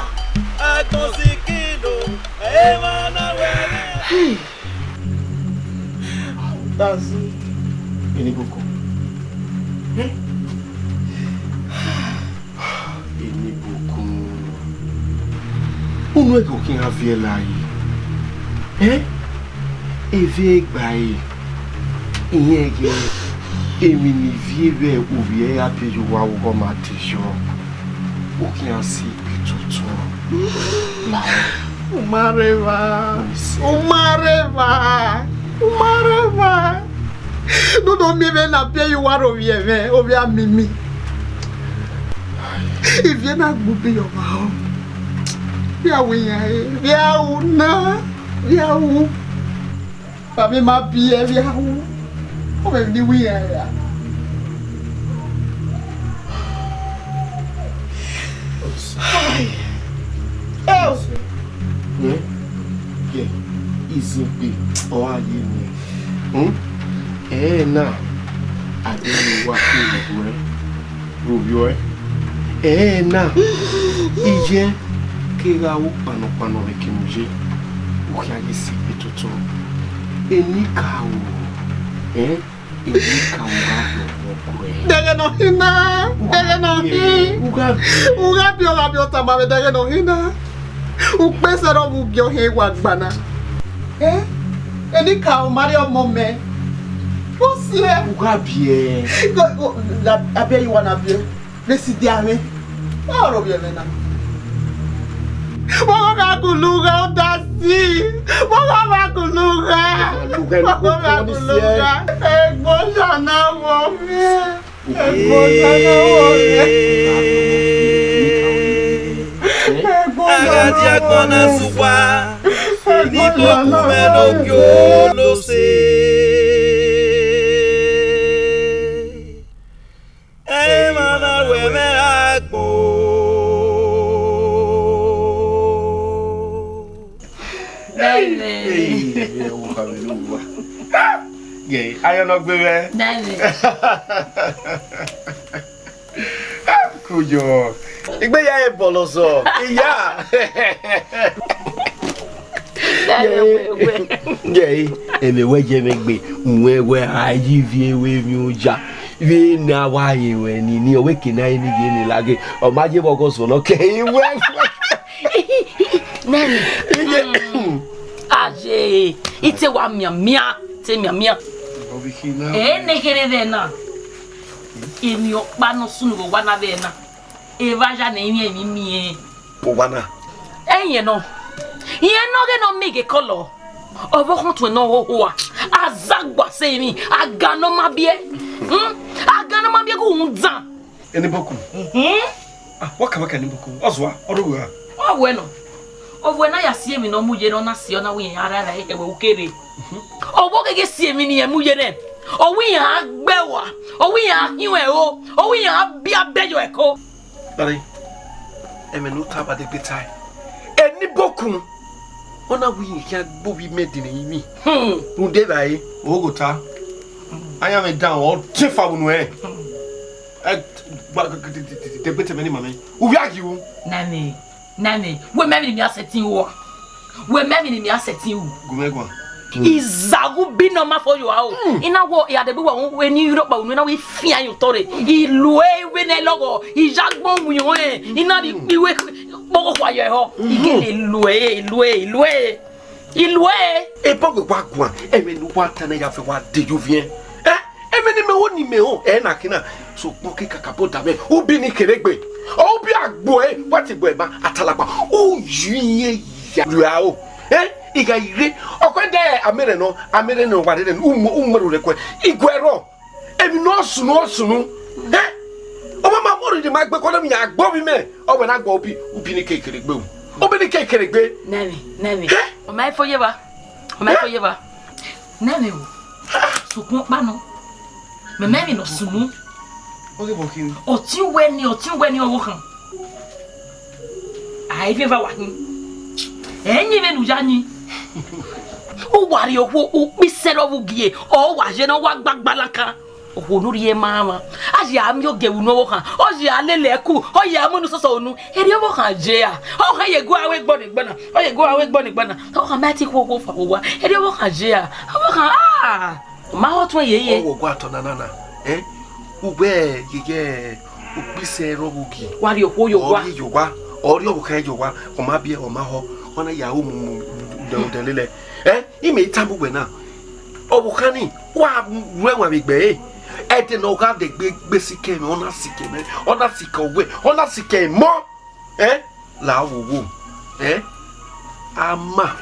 agbọn sikino, emwa na ru ẹmwẹ. Taxi. Eni bokun. Eni bokun. Unu ẹghẹ ọ khian viẹ la yi. Eh? Eve gba ẹre. Irẹn ghẹ emwi ne ivie vbe ovbi ẹre ya te ye uwa vbe ọghọma te yọ. U khian si egbe tutu. La. U ma rre evba. U ma rre evba. U ma rre evba. Nene ọ miẹn vbe na biẹ ye uwa rre ovbi ẹmwẹ, ovbi amimi. Ivie na gbe ubi ye ọmwa họn. Vbe a wu iran re, vbe a wu na, vbe a wu. Vbe a ma biẹ vbe a wu, ọ vbe ne iwu iran ra. Eo. Nẹ, ke izin gbe ọ gha ye nẹ. Hmm? Ẹrẹna, a de ne uwa ke ruẹ, rovbiọe. Ẹrẹna, iyẹn kegha ru kpanọkpanọ vbe eke ne u ye, u khian ghi si egbe toto. Enikaro, eh, enikaro gha yọ ọmọ guẹ. Dẹghẹ ne ọ hin na, dẹghẹ ne ọ hin. U gha biẹ, u gha biẹ, u gha biẹ, ọ tama mwẹ dẹghẹ ne ọ hin na. Ukpẹ sẹ rọ vbe ugie ọhiẹn wa gba na. Eh? Enikaro ma rrie ọmọ mẹ. Ọ siẹ. U gha biẹ. Abẹ yi wa na biẹ. Vbe si dia mwẹ. Ọ ro vbiẹ mwẹ na. Vbọghọ gha gulu gha ọdasi. Vbọghọ gha gulu gha. Ọghe ne koko ni siẹ. Egbe osa na wọ mẹ. Egbe osa na wọ mẹ. Egbe osa na wọ mẹ. Egbe osa na wọ mẹ. Emwa na ru ẹmwẹ agbọn. Dale. Hey, hey, hey, wo kha vbe ne uwa. Ye, ayọn nọ gbe mwẹ. Dale. Kuyo. Igbe ya e bọlọ zọ. Iya. Dale, we, we. Ye, emẹ wẹ ye mwẹ gbe. Uwẹ wẹ a yi viẹ vbe emwi oja. Vbe ne a wa ye ruẹ ni, ni ọ wẹ ke na eni ye ne laghe, ọ ma ye vbe ọgọ zọ nọ ke wẹ. Nene. Aye, ite wa mianmian, te mianmian. Ene kherhe vbe na. Emwi ọkpa nọ sunu vbe owa na vbe na. Evba ya ne emwi emwi miẹn. Owa na. Ẹyẹn nọ. Irẹn ne ọ ghe ne ọ miẹn ghe kọlọ. Ọvbokhan tuẹn ne ọ hoho a. Azagba sẹ emwi. A ga ne ọ ma biẹ. Hmm? A ga ne ọ ma biẹ ghe uhunmwu dan. Eniboku. Mhm. Ah, wa ka, wa ka Eniboku. Ọ zua, ọ rre owa. Ọ wẹ nọ. Ọ wẹ na ya si emwi ne ọ mu ye ne ọ na si, ọ na wẹ irẹn a rha ra ẹwẹ ukere. Ọ wẹ ọ gheghe si emwi ne irẹn mu ye nẹ. Ọ wẹ irẹn a gbe ẹwa. Ọ wẹ irẹn a hiẹn ẹro. Ọ wẹ irẹn a biẹ abẹyọ ẹko. Dale, ẹmwẹ ne u tama degbe tae. Eniboku, ọ na wẹ irẹn khian gbe ovbi mẹ dinna ẹrinmwi. Hmm. Rhunmwuda evbare. Oghota, ayan mwẹ dan, ọ te fa unu ẹnrẹn. Ẹ, gba, degbe te mẹ ne ima mwẹ. U vbe a gi ru. Nene, nene, wẹ mẹ emwi ne mia sẹtin ru a? Wẹ mẹ emwi ne mia sẹtin ru? Gu mwẹ guan. Izagu bi ne ọ ma fo yo a o. Hmm. I na wẹ iradegbe uwa eni rhọkpa unu, I na wẹ I fian ye otọ rre. I lu ẹre vbene lọghọ, I ya agbọn winna ẹnrẹn, I na rhie ikpẹ iwe kpọghọ khua ye ehọ. I gele lu ẹre, I lu ẹre, I lu ẹre. I lu ẹre. Ebo wẹ wa guan, ẹmwẹ ne uwa ta na ya fẹ wa de ye ovbi ẹn. Ẹ, ẹmwẹ ne mẹ ho ne imẹ ho, ẹ na khin na. Sokpan ke kakabọ da mwẹ, ubi ni kere egbe. Ọ ubi agbo ẹ, wa te gbe ẹma, atalakpa. U yu iye ya. Ru a o. Ẹ, I gha ire, ọ kue dẹ amẹrẹ nọ, amẹrẹ nọ wa rere, u mu, u mu ẹro rẹ kue. I gu ẹrọ. Emwi ne ọ sunu, ọ sunu. Ẹ? Ọ ma ma mu rhirhi ma gbe kọlọ emwi ya gbe ovbi mẹ. Ọ wẹ na gbe ubi, ubi ni ke kere egbe o. Ubi ni ke kere egbe. Nẹmwẹ, nẹmwẹ. Ẹ? Ọ ma fo ye evba. Ọ ma fo ye evba. Nẹmwẹ o. Sokpan ọkpa nọ. Mẹ mẹ emwi ne ọ sunu. Ọ ghi vbọ khin? Ọtẹn uwẹ ni, ọtẹn uwẹ ni ọvbokhan. A i vbe eva wa khin. Ẹ yin vbene u ya yin. U wa rhie okhuo ukpo isẹ rọ vbe ugie, ọ wa ye ne ọ wa gba gbalakan. Okhuo ne u rhie ma mwa. A ye a miẹn ogie vbe unu ọvbokhan, ọ ye a lele ẹku, ọ ye a mu unu sọsọ unu. Erriọ ọvbokhan ye a. Ọ khan ye gu aro egbe ọnegbe na. Ọ ye gu aro egbe ọnegbe na. Ọvbokhan ma te khuo khuo fa vbe owa. Erriọ ọvbokhan ye a. Ọvbokhan, ah! Ọ ma họn tuẹn yeye. Ọ wẹ ọgua tọ nana na, ẹ? Ugbẹ yeye ukpo isẹ rọ vbe ugie. Wa rhie okhuo ye owa. Ọ rhie ye owa, ọ rhie ọvbokhan ye owa, ọ ma biẹ, ọ ma họn, ọ na ya ru mu mu odẹ lele. Ẹ, imẹ i tama uwẹ na, ọvbokhan ni, wa ru ẹwaẹn vbe egbe ẹre. Ẹdẹ ne ọ gha dẹ gbe, gbe sikẹ mwẹ, ọ na sikẹ mwẹ, ọ na sikẹ owẹ, ọ na sikẹ emọ. Ẹ, la vbe wo. Ẹ, ama,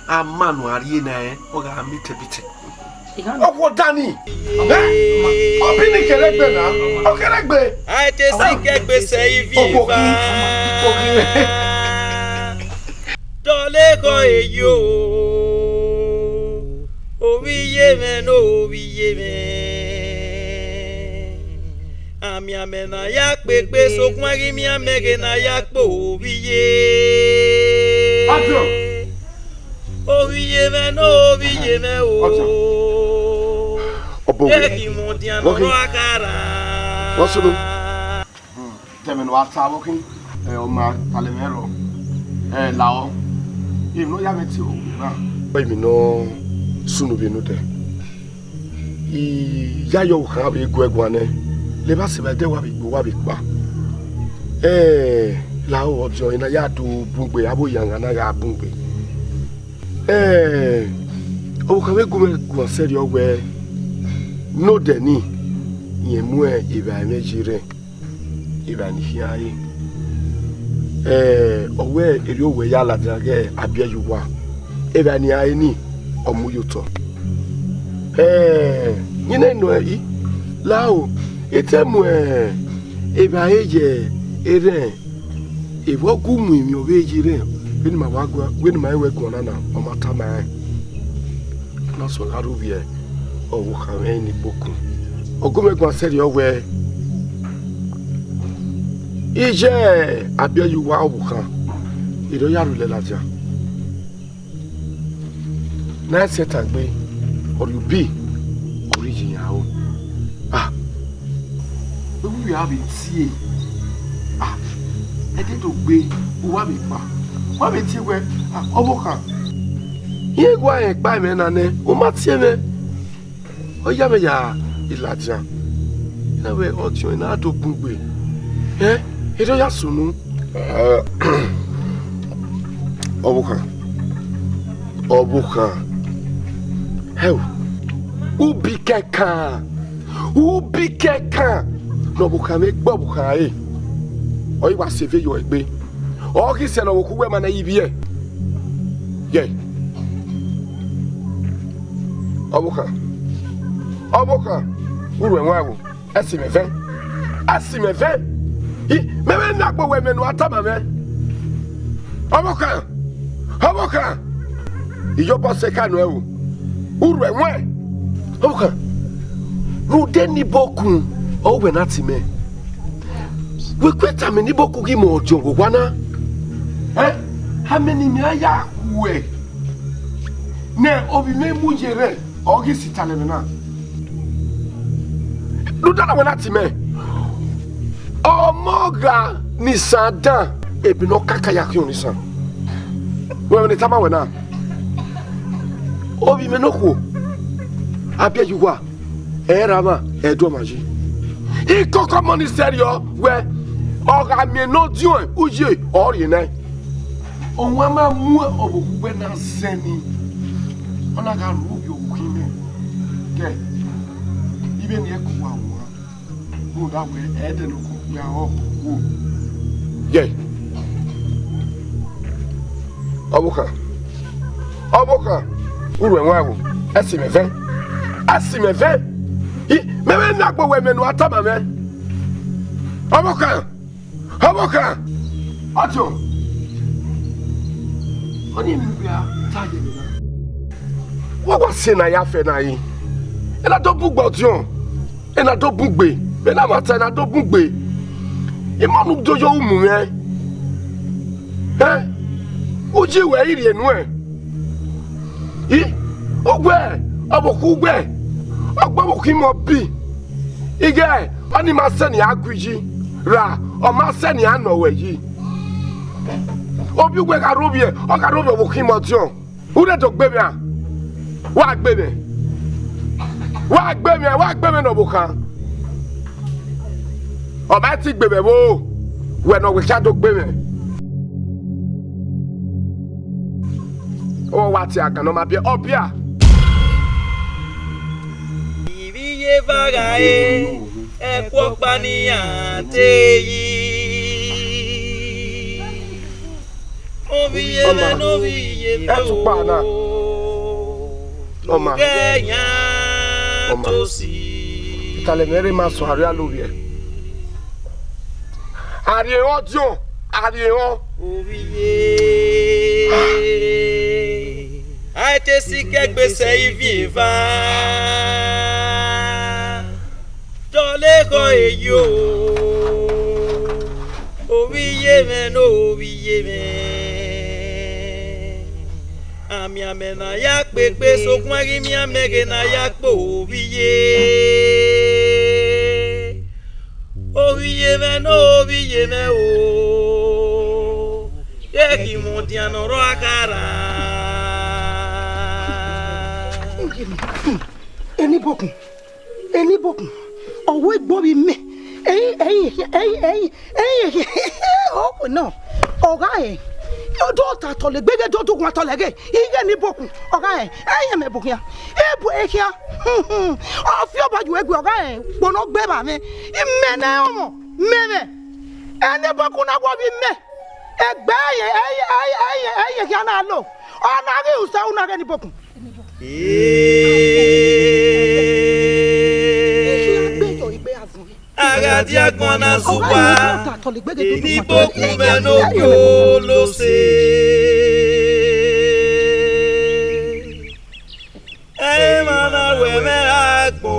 ama ne a rhie na, ẹ, ọ gha miẹn tẹbitẹ. Ọ wo dani. Ẹ, ọ bi ni kere egbe na, ọ kere egbe. A te sikẹ egbe sẹ ivi eva. Dọlegọ eyo, ovbi iye mwẹ ne ovbi iye mwẹ. Amianmẹ ne a ya kpe egbe, sokpan ghi miẹn amẹ ghe ne a ya kpe ovbi iye. Ovbi iye mwẹ ne ovbi iye mwẹ o. Ọ bo wẹ. Eghi mwẹ ọdian ne ọ rọ a kha ra. Vbọ sunu? Te ẹmwẹ ne wa ta vbe khin, ẹ, ọ ma talẹ mwẹ rrọọ, ẹ, lahọ, emwi ne ọ ya mwẹ tie oro na. Emwi ne ọ sunu vbe ne odẹ, I ya ye ọvbokhan vbe guẹ guan nẹ, levba sẹ evba ẹdẹ wa vbe gbe uwa vbe kpa. Ẹ, lahọ ọdiọn, I na ya do bun gbe, avbe oyanghan na gha bun gbe. Ẹ, ọvbokhan vbe gu mwẹ guan sẹrriọ wẹẹ, ne odẹ ni, rẹn mu evbare mwẹ ye rrẹn. Evbare ne I khian re, ẹ, ọ wẹ erriọ owẹ ya ladian ghe a biẹ ye uwa. Evbare ne iran re ni, ọ mu ye otọ. Ẹn, yin nẹ nọ ẹre, la o, I te mu evbare ye erhẹn, evba ọ gu mu emwi ọvbehe ye erhẹn, vbene ima wa guan, vbene ima i wẹ guan na na, ọ ma tama rẹn. Na sẹ gha rre uvbiẹ ọvbokhan mwẹ ni bokun. Ọ gu mwẹ guan sẹrriọ wẹẹ, iye Abiẹyuwa ọvbokhan, erriọ ya rhulẹ ladian. Ne a i sẹtin gbe, ọ rhie ubi, ọ rhie iye yan aro. Ah, vbe uwu a vbe tie? Ah, ẹdẹ do gbe, uwa vbe kpa, uwa vbe tie wẹẹ, ah, ọvbokhan, irẹn wa rẹn kpa mwẹ na nẹ, u ma tie mwẹ. Ọ ya mwẹ ya ladian. Na wẹ ọtiọnrẹn na do bun gbe. Ẹn, erriọ ya sunu. Ọvbokhan, ọvbokhan, hẹu, ubi kẹkan, ubi kẹkan ne ọvbokhan mwẹ gbe ọvbokhan ẹre, ọ i wa sẹ eve yọ egbe. Ọ ghi sẹ ne ọvbokhan uwẹ ma nẹ ye ivbi ẹe. Yẹ, ọvbokhan, ọvbokhan, u ru ẹmwẹ ẹvbo. Ẹ si mwẹ vẹn, ẹ si mwẹ vẹn. I, mẹ vbe na gbe wẹ mẹ ne uwa tama mwẹ. Ọvbokhan, ọvbokhan, iyobọ sẹ ka nuẹn o, u ru ẹmwẹ. Ọvbokhan, rhunmwuda ne ibokun ọ wẹ na tie mẹ. Wẹ kue tama ne ibokun ghi mu ọdiọn vbe owa na. Ẹ, amẹ ne imẹ a ya khuẹ ne ovbi mwẹ mu ye rrẹẹ, ọ ghi sẹ italọ ẹmwẹ na. Rhunmwuda na wẹ na tie mẹ, ọmọ gha ne isan dan, ebe ne ọ kaka ya khian ne isan. Wẹ vbene I tama wẹ na, ovbi mwẹ ne okhuo, Abiẹyuwa, ẹ i ra mwa, ẹ i do ọmwa yi. I kọkọ mọ ni sẹrriọ wẹẹ, ọ gha miẹn ne ọdiọn uye ọ rhie nẹ. Ọwan ma mu ọvbokhan uwẹ na zẹ nii, ọ na gha ru ovbi okhuo mwẹ. Kẹ, ivbene ẹ ko wa wan, rhunmwuda wẹẹ, ẹdẹ ne okhuo kpia ọre ọ wo. Yẹ, ọvbokhan, ọvbokhan, u ru ẹmwẹ ẹvbo, ẹ si mwẹ vẹn, ẹ si mwẹ vẹn. I, mẹ vbe na gbe wẹ mẹ ne uwa tama mwẹ. Ọvbokhan, ọvbokhan, ọdiọn, ọnii emwi ne u gha ta ye mẹ na. Wa wa si ena ya fẹ na yi, ena do bun gbe ọdiọn. Ena do bun gbe, vbe na ma ta ena do bun gbe. I ma nu do yo umu mwẹ. Ẹ, uyi wẹ i rhie nuẹn. I, uwẹ, ọvbokhan uwẹ, ọ gbe ọvbokhan imẹ bi. Ighẹ ọnii ma sẹ ne a gu yi, ra ọ ma sẹ ne a nọ wẹ yi. Ovbi uwẹ gha rhovbiẹ, ọ gha rhovbiẹ ọvbokhan imẹ ọdiọn. U rre do gbe mwẹ a? Wa gbe mwẹ. Wa gbe mwẹ, wa gbe mwẹ ne ọvbokhan. Ọ ma ti gbe mwẹ vbo, wẹ ne ọ wẹ khian do gbe mwẹ. Ọ wa tie agan ne ọ ma biẹ, ọ biẹ a? Ivbi iye eva gha re, ẹkpo ọkpa ne iran te yi. Ovbi iye mwẹ ne ovbi iye mwẹ. Ẹ tukpa na. Ọma. Ghẹ yan, ọma, tosi. Italọ ẹmwẹ rre ma sọn, a rhie aro vbiẹ. A rhie ẹre ọdiọn, a rhie ẹre. Ovbi iye. A i te sikẹ gbe sẹ ivbi eva. Dọleghe ọre yo, ovbi iye mwẹ ne ovbi iye mwẹ. Amianmẹ ne a ya kpe kpe, sokpan ghi miẹn amẹ ghe ne a ya kpe ovbi iye. Ovbi iye mwẹ ne ovbi iye mwẹ o, ghẹ ghi mwẹ ọdian ne ọ rrọọ a kha rra. Eni bokun. Eni bokun, ọ wẹ egbe ovbi mẹ, ẹi, ẹi, ẹi, ẹi, ẹi, ẹi, ọ wẹ nọ, ọ gha rẹn, ọ do ta tọlọ egbe, do du guan tọlọ ẹghẹ, ighẹ eni bokun, ọ gha rẹn, ẹi, ẹmẹ bu khian, ebu ẹre khian, ọ fi ọba yu egbe, ọ gha rẹn, kpo ne ọ gbe evba mwẹ, imẹ ne ọmọ, mẹ mwẹ, eni bokun na wẹ ovbi mẹ, egbe ẹi, ẹi, ẹi, ẹi, ẹi, khian na lo, ọ na ghi usa, u na ghe eni bokun. Ee, Adiagbọn na zugba, eni bokun mwẹ ne ogiolose. Emwa na ru ẹmwẹ agbọn.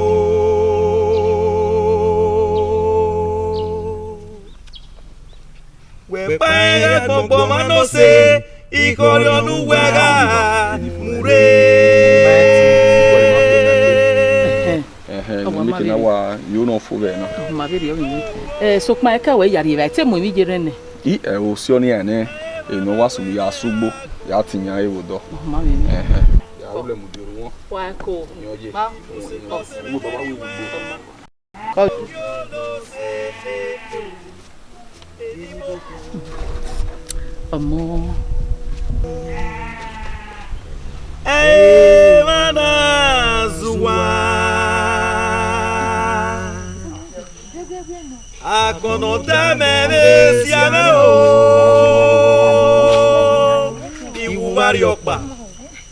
Wẹ kpa ẹre agbọn ọmwa ne ọ sẹ, ikhọriọ ne uwẹ gha mu rre. Ẹhẹn, ne ọ miẹn ekhẹ na wa yo nọ fo vbe na. Ọ ma vberriọ vbe nẹ. Eh, sokpan, ẹka wẹ ya rri evbare, te mu emwi ye rre nẹ. I, ẹ, o si ọnii nẹ, eno wa sunu ya sẹ ugbo, ya te iran ẹvbo dọ. Ọ ma vbe nẹ. Ẹhẹn. Ya ru lẹ mu di oruwọn. Wa ko. Yan ye. Ma. Ugbo baba wi ugbo. Ọmọ. Emwa na zugba. Agbọn ne ọ da mẹ vbe sia mwẹ o, I wu vbe arhiọkpa.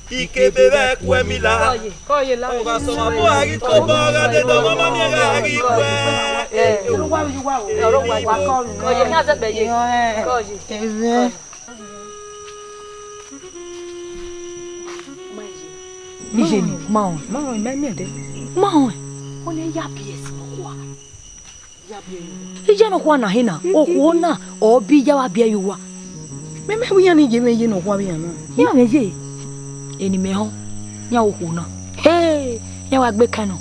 Ikebe vbe ẹkuẹ mi la. Kọye, kọye la. Ọ gha sẹ ọmwa bu a ghi tobọ, ọ gha dede ọmwa ma miẹn gha ghi wẹ. Kọye, na zẹgbẹ ye. Kọye. Amen. Iye ni, ma họn. Ma họn, ma miẹn dẹ. Ma họn. Ọ ne ya biẹ ẹse nọkhua. Iye nọkhua na hena, okhuo na, ọ bi ya wa biẹ ye uwa. Mẹ, mẹ wẹ iran ni ye mwẹ iye nọkhua vbe iran na. Iran mwẹ ye, eni mẹ họn, iran okhuo na. He, iran wa gbe kan nọ,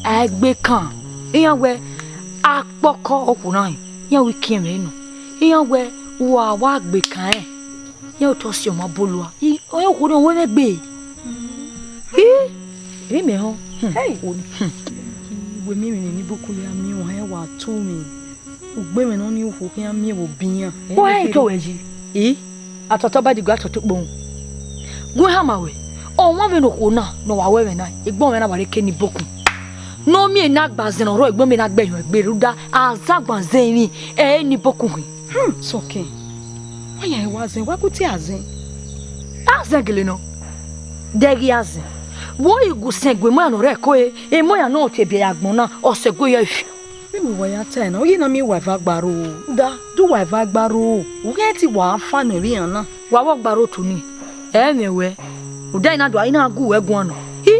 a i gbe kan. Iran wẹ akpọkọ okhuo na hin, iran wẹ ikiẹn mwẹ nọ. Iran wẹ wa wa gbe kan rẹn. Iran otọ si ọmwa bolua. I, okhuo na wẹ mwẹ gbe. I, eri mẹ họn. Hmm. Hey. Okhuo ni. Hmm. Wẹ miẹn emwi ne eni bokun ya miẹn, wa hẹ wa tu mwẹ. Ugbe mwẹ ne ọ ni okhuo khian miẹn vbe obọ iran. Wẹ i to wẹ yi. I? Atọtọ ba di gu atọtọ ukpo. Gu hama wẹ, ọmwa vbe ne okhuo na ne ọ wa ru ẹmwẹ na, egbọn mwẹ na wa rre ke eni bokun. Ne ọ miẹn ne a gba zẹ ne ọ rrọọ egbọn mwẹ na gbe yọn egbe rhunmwuda azagban zẹ emwi, ẹ eni bokun hin. Hmm, sọkẹn. Wa ya wa zẹ, wa gu tie azẹ. Azẹ gele nọ. Dẹghe azẹ. Wo igho sẹn gu emọ ya ne ọ rre ẹko re, emọ ya ne ọ tie biẹ ya agbọn na, ọ sẹ gu yọ ifi. Vbene uwa ya tae na, u ye na miẹn uwa eva gba ro. Da, do uwa eva gba ro. U ghẹ te wa fa nọ vbe iran na. Wa vbe ọgba ro tu ni, ẹ mwẹ wẹ. Uda i na do, i na gu wẹ guan nọ. I,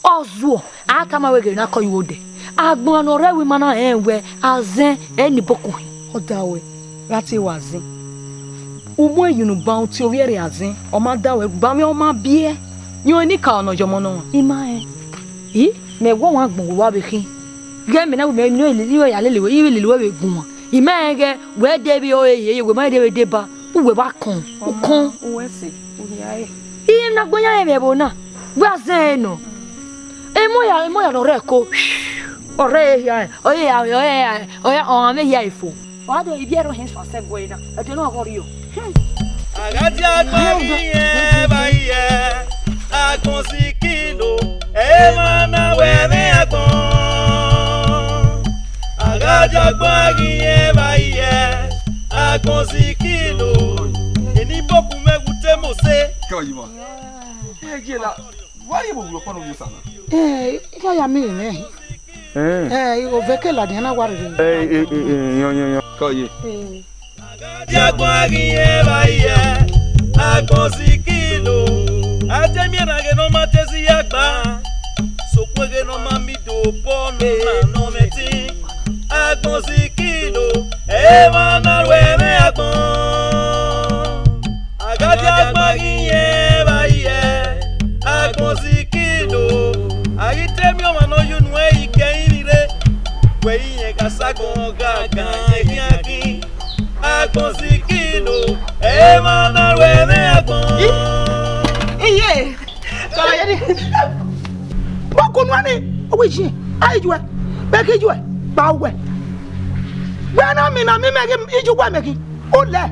ọ zuọ, a tama wẹ ghe na kọ ye uwodẹ. Agbọn ne ọ rre ẹvbo ima na rẹn wẹ, azẹn ẹ ni bọkun hin. Ọ da wẹ, gha te wa zẹn. U mu ẹyunu ban uti ovbi ẹre azẹn, ọ ma da wẹ, gba mwẹ ọ ma biẹ. Yọn eni ka ọnọ yọmọ nọ. I ma rẹn. I, mẹ wẹ ọmwa agbọn wa vbe khin. Ghẹ mẹ na wẹ mẹ ne lele wẹ ya lele wẹ, I vbe lele wẹ vbe guan. I ma rẹn ghẹ, wẹ de vbe ọre ye, wẹ ma de vbe deba. Uwẹ vbe akọn, ukọn. Uwẹ sẹ, u hia re. Iye na gbẹn yan mwẹ ẹvbo na, wẹ a zẹn ẹre nọ. Emọ ya, emọ ya ne ọ rre ẹko, ọ rre ehia, ọ ya, ọ ya, ọ ya, ọ ya, ọ mwẹ hia efo. Ọ gha do ibiẹ rọ hẹn sẹ ẹguẹ na, ẹdẹ na ọghọ rriọ. A gha dia agbọn ghi yẹn vba iyẹ, agbọn sikilo, emwa na wẹ mwẹ agbọn. A gha dia agbọn ghi yẹn vba iyẹ, agbọn sikilo, eni bọkun mwẹ wu te mose. Kẹ ọ yi ma. Ẹ, ye la, wa rhie vbe owiẹ ọkpọ ne ovbi osa na. Ẹ, ikhọ ya miẹn mwẹ. Ẹ, ovẹn ke ladian na wa rhirhi. Ẹ, ẹ, ẹ, ẹ, yọn, yọn, yọn. Kọ ye. Ẹ. Diagbọn a ghi yẹn vba iyẹ, agbọn sikilo. A te miẹn na ghe ne ọ ma te si ya gba. Sokpan ghe ne ọ ma miẹn do bọ nọ na nọ mẹ tin. Agbọn sikilo, emwa na ru ẹmwẹ agbọn. A gha dia agbọn ghi yẹn vba iyẹ, agbọn sikilo. A ghi te miẹn ọmwa ne ọ ye unu ẹre ikẹrinmwi rre, wẹ irẹn gha sa agbọn gha gan ẹkhian ghin. Agbọn sikilo, emwa na ru ẹmwẹ agbọn. Iye, sọrọ ye ni. Mo kunu ẹni, owo iye, a iye, bẹghe iye, ba uwẹ. Wẹ na mina mi mẹ ghi iye uwẹ mẹ ghi. Ulẹ,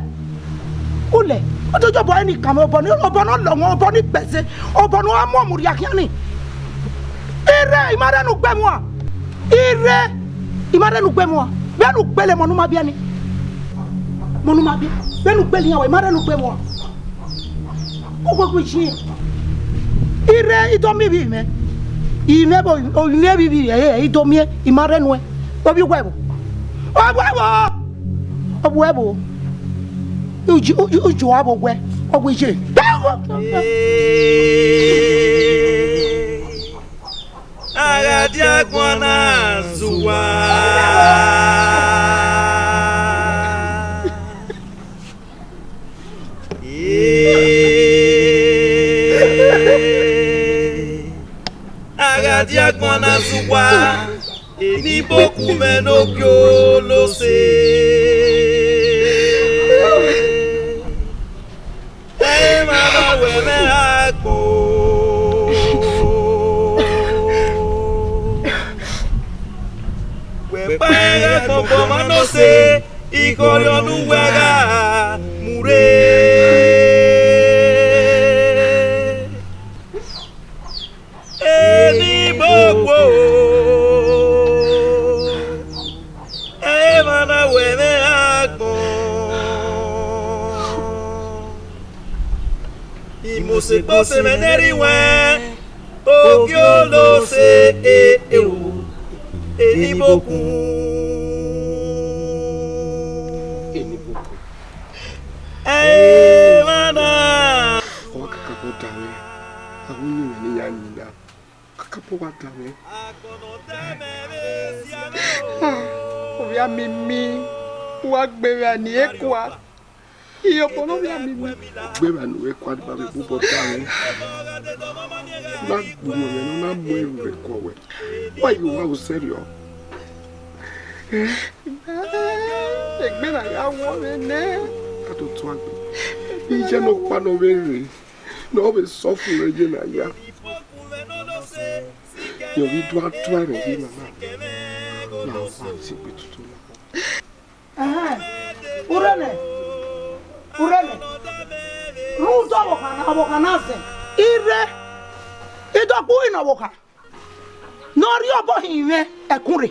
ulẹ, ọ do ye obọ ẹre ni kan mwẹ, obọ ni, obọ ne ọ lọ wọn, obọ ni gbẹse, obọ ne ọ mu ọmurria khian ni. Ire, I ma rẹn ne u gbe mua. Ire, I ma rẹn ne u gbe mua. Vbene u gbele emọ ne u ma biẹ ni. Emọ ne u ma biẹ. Vbene u gbele iran, I ma rẹn ne u gbe mua. Uwẹ gu iye. Ire, I do miẹn ivbi mwẹ. I mwẹ vbe, I mwẹ ivbi mwẹ, I do miẹn, I ma rẹn nuẹn. Ovbi uwẹ vbo? Ọ bu ẹvbo, ọ bu ẹvbo. Uju, uju, uju a vbe wẹ, ọ wẹ iye. A gha dia guan na zuwa. A gha dia guan na zuwa. Eni bokun mwẹ ne ogiolose. Emwa na wẹ mwẹ agbọn. Wẹ kpa ẹre agbọn ọmwa nọ sẹ, ikhọriọ ne uwẹ gha mu rre. Eni bokun, emwa na wẹ mwẹ agbọn. Imose kpose mwẹ ne ẹrinmwẹ, ogiolose e e o, eni bokun. Emwa na. Ọ wa kakabọ da mwẹ, a wu yin mwẹ ne I ya yin na. Kakabọ wa da mwẹ. Ovbi amimi, wa gbe vbe ani ekua. Iyobọ ne ovbi amimi. Gbe vbe ani ekua ni ba vbe bubọ da mwẹ. Na gbe uwẹ ne ọ na mu ẹre vbe kọ wẹ. Wa yo wa usẹrriọ. Egbe na gha wọ mwẹ nẹ. A do tuan gbe. Iye nọkpa ne ọ vbe rre, ne ọ vbe suffer ye na ya. Yọ vbe do a tuan rẹ ye na na. Na wa si gbe tutu na. Ẹhẹn, urre nẹ, urre nẹ, rhunmwuda ọvbokhan na, ọvbokhan na zẹ. I rre, I do gbe uhi ne ọvbokhan ne ọ rhie obọ hin mwẹ ẹkun rre,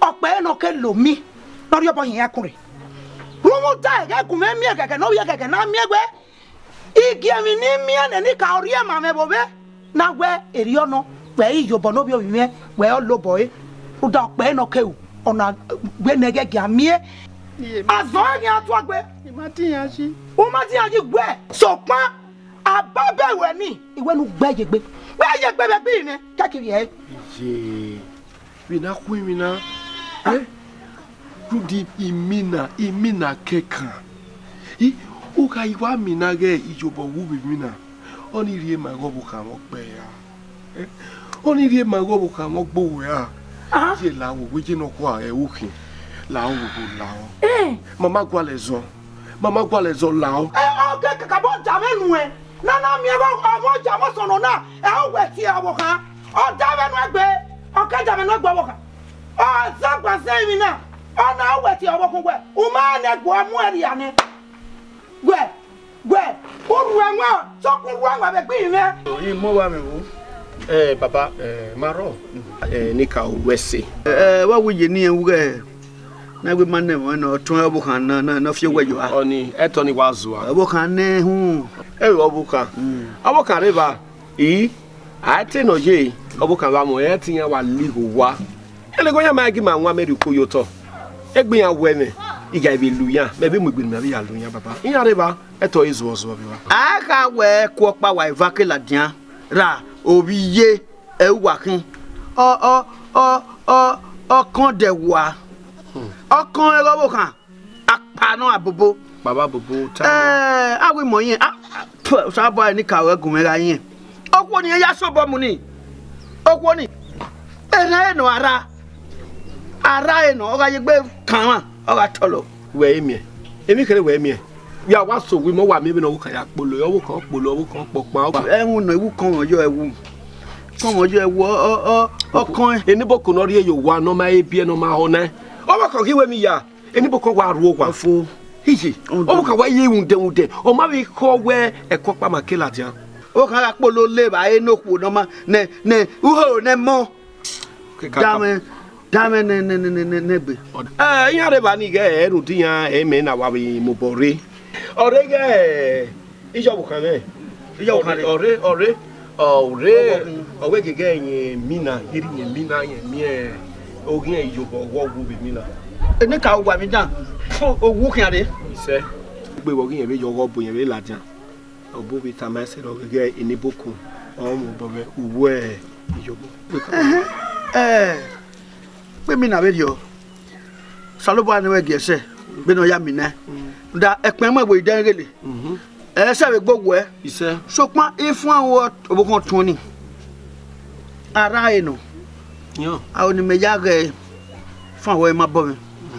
ọ kpẹre ne ọ ke lo mi ne ọ rhie obọ hin ẹkun rre. Rhunmwuda ẹghẹ gun mwẹ miẹn ẹghẹghẹ ne ọ vbiẹ ẹghẹghẹ ne a miẹn wẹ, I gie emwi ne I miẹn nẹ, ne I ka rhie ma mwẹ vbe ovbe, ne a wẹ erriọ nọ, wẹ i ye obọ ne ovbi ovbi mwẹ, wẹ ọ lobọ ẹre, rhunmwuda ọ kpẹre ne ọ ke ru, ọna wẹ ne ẹghẹ gie a miẹn. Azọn ẹghian tuagbe. I ma te iran yi. U ma te iran yi wẹ, sokpan, ababẹ ruẹ ni, I wẹ ne u gbe ye egbe. Gbe ye egbe vbe ẹgbẹe nẹ, kẹkẹ ivbi ẹre. Iye. Vbe ne a khu emwi na, eh? Rhunmwuda imina, imina kẹkan. I, u gha i wa mina ghẹ iyobọ wu vbe emwi na, ọnii rhie ma ighe ọvbokhan mwẹ ọkpẹ ra? Eh? Ọnii rhie ma ighe ọvbokhan mwẹ ọgbe owẹ ra? Ah. Ye la wo, wẹ ye nọkhua ẹ u khin, la wo, wo la ọ. Eh. Ma ma gualọ ẹzọ, ma ma gualọ ẹzọ la ọ. Eh, ọ ke kakabọ da mwẹ nuẹn, ne a na miẹn vbe ọmọ ya vbe ọsọn nọ na, ẹ u wẹ tie ọvbokhan, ọ da mwẹ nuẹn gbe, ọ ke da mwẹ nuẹn gbe ọvbokhan. Ọ zagba zẹ emwi na, ọ na wẹ tie ọvbokhan wẹ, u ma nẹ gu ọ mu ẹre ria nẹ. Wẹ, wẹ, u ru ẹwaẹn, sokpan u ru ẹwaẹn vbe egbe mwẹ. I mu wa mwẹ wu. Eh, baba, eh, ma rrọọ. Eh, ne I ka ru wẹ ẹse. Eh, wa wẹ iye ne irẹn wu ghẹ, ne a wẹ ma nẹ ẹmwẹ nọ, ọtuẹn ọvbokhan na, na, na fi owẹ yọ a. Ọnii, ẹtọ ni wa zua. Ọvbokhan nẹ ehun. Ẹ, ọvbokhan. Mm. Ọvbokhan rre evba. I, a te nọ ye, ọvbokhan vbe amwẹ, ẹ te iran wa la igho owa. Ẹlegọ iran ma gi ma wan mẹ rhie uko ye otọ. Egbe iran wẹ mwẹ, I gha vbe lu iran, mẹ vbe mu egbe ne mẹ vbe ya lu iran, baba. Iran rre evba, ẹtọ i zuọ zuọ vbe evba. A kha wẹ ẹko ọkpa wa eva ke ladian, ra ovbi iye, ẹ uwa khin. Ọ, ọ, ọ, ọ, ọkọn dẹ wa. Ọkọn ẹghẹ ọvbokhan. Akpa nọ abobo. Baba bobo ta. Eh, a wẹ imọ yẹn, a, a, pf, Osanobua ni ka ruẹ gu mwẹ gha yẹn. Okhuo ni ya sobọ mu ni. Okhuo ni. Erha ẹre nọ a rra. A rra ẹre nọ, ọ gha ye egbe kanmwa, ọ gha tọlọ. Wẹ i miẹn. Emwi kherhe wẹ i miẹn. Wẹ a wa so wẹ imọ wa miẹn vbene ọvbokhan ya kpolo, ọvbokhan kpolo, ọvbokhan kpokpan. Ẹwun nọ, iwu kọmọ yọ ẹwu. Kọmọ yọ ẹwu, ọ, ọ, ọ, ọkọn. Eni boko ne ọ rhie ye owa ne ọ ma he biẹ ne ọ ma họn nẹ. Ọvbokhan ghi wẹ emwi ya. Eni boko wa ru owa fo. Iye. Ọvbokhan wa ye iwunmwuda iwunmwuda. Ọ ma vbe khọ wẹ ẹko ọkpa ma ke ladian. Ọvbokhan gha kpolo le evbare ne okhuo ne ọ ma nẹ, nẹ, uhoro ne ẹmọ. Kekaka. Damwẹ, damwẹ nẹ, nẹ, nẹ, nẹ, nẹ, nẹgbe. Eh, iran rre evba ni ghẹ, ẹ, rhunmwuda iran, ẹ, mẹ na wa vbe mobọ rre. Ọ rre ghẹ, ẹ, iye ọvbokhan mwẹ. Iye ọvbokhan rre. Ọ rre, ọ rre, ọ rre, ọ wẹ gẹgẹ ẹyẹn emwi na, ghi rhie emwi na, ẹyẹn miẹn, oghiẹn iyobọ ọghọghọ vbe emwi na. Eni ka wa mi dan. Owu khian re. Isẹ. Gbe vbe ọ ghi rẹn vbe yọ ọghọ bu rẹn vbe ladian. Ọ bu vbe tama ẹse rọ ghẹ eni bokun. Ọ mu obọ vbe uwu iyobọ. Ẹhẹn. Ẹ, kpe mi na vberriọ. Osanobua ne wẹ gie ẹsẹ, vbene ọ ya mi nẹ. Da ẹkpẹn mu ẹvbo idẹn ghele. Ẹ sẹ vbe gbe owẹ. Isẹ. Sokpan ifuan wẹ ọvbokhan tuẹn ni. A rra ẹre nọ. Yọ. Aro ne imẹ ya ghẹ fan wẹ ma bọ mwẹ.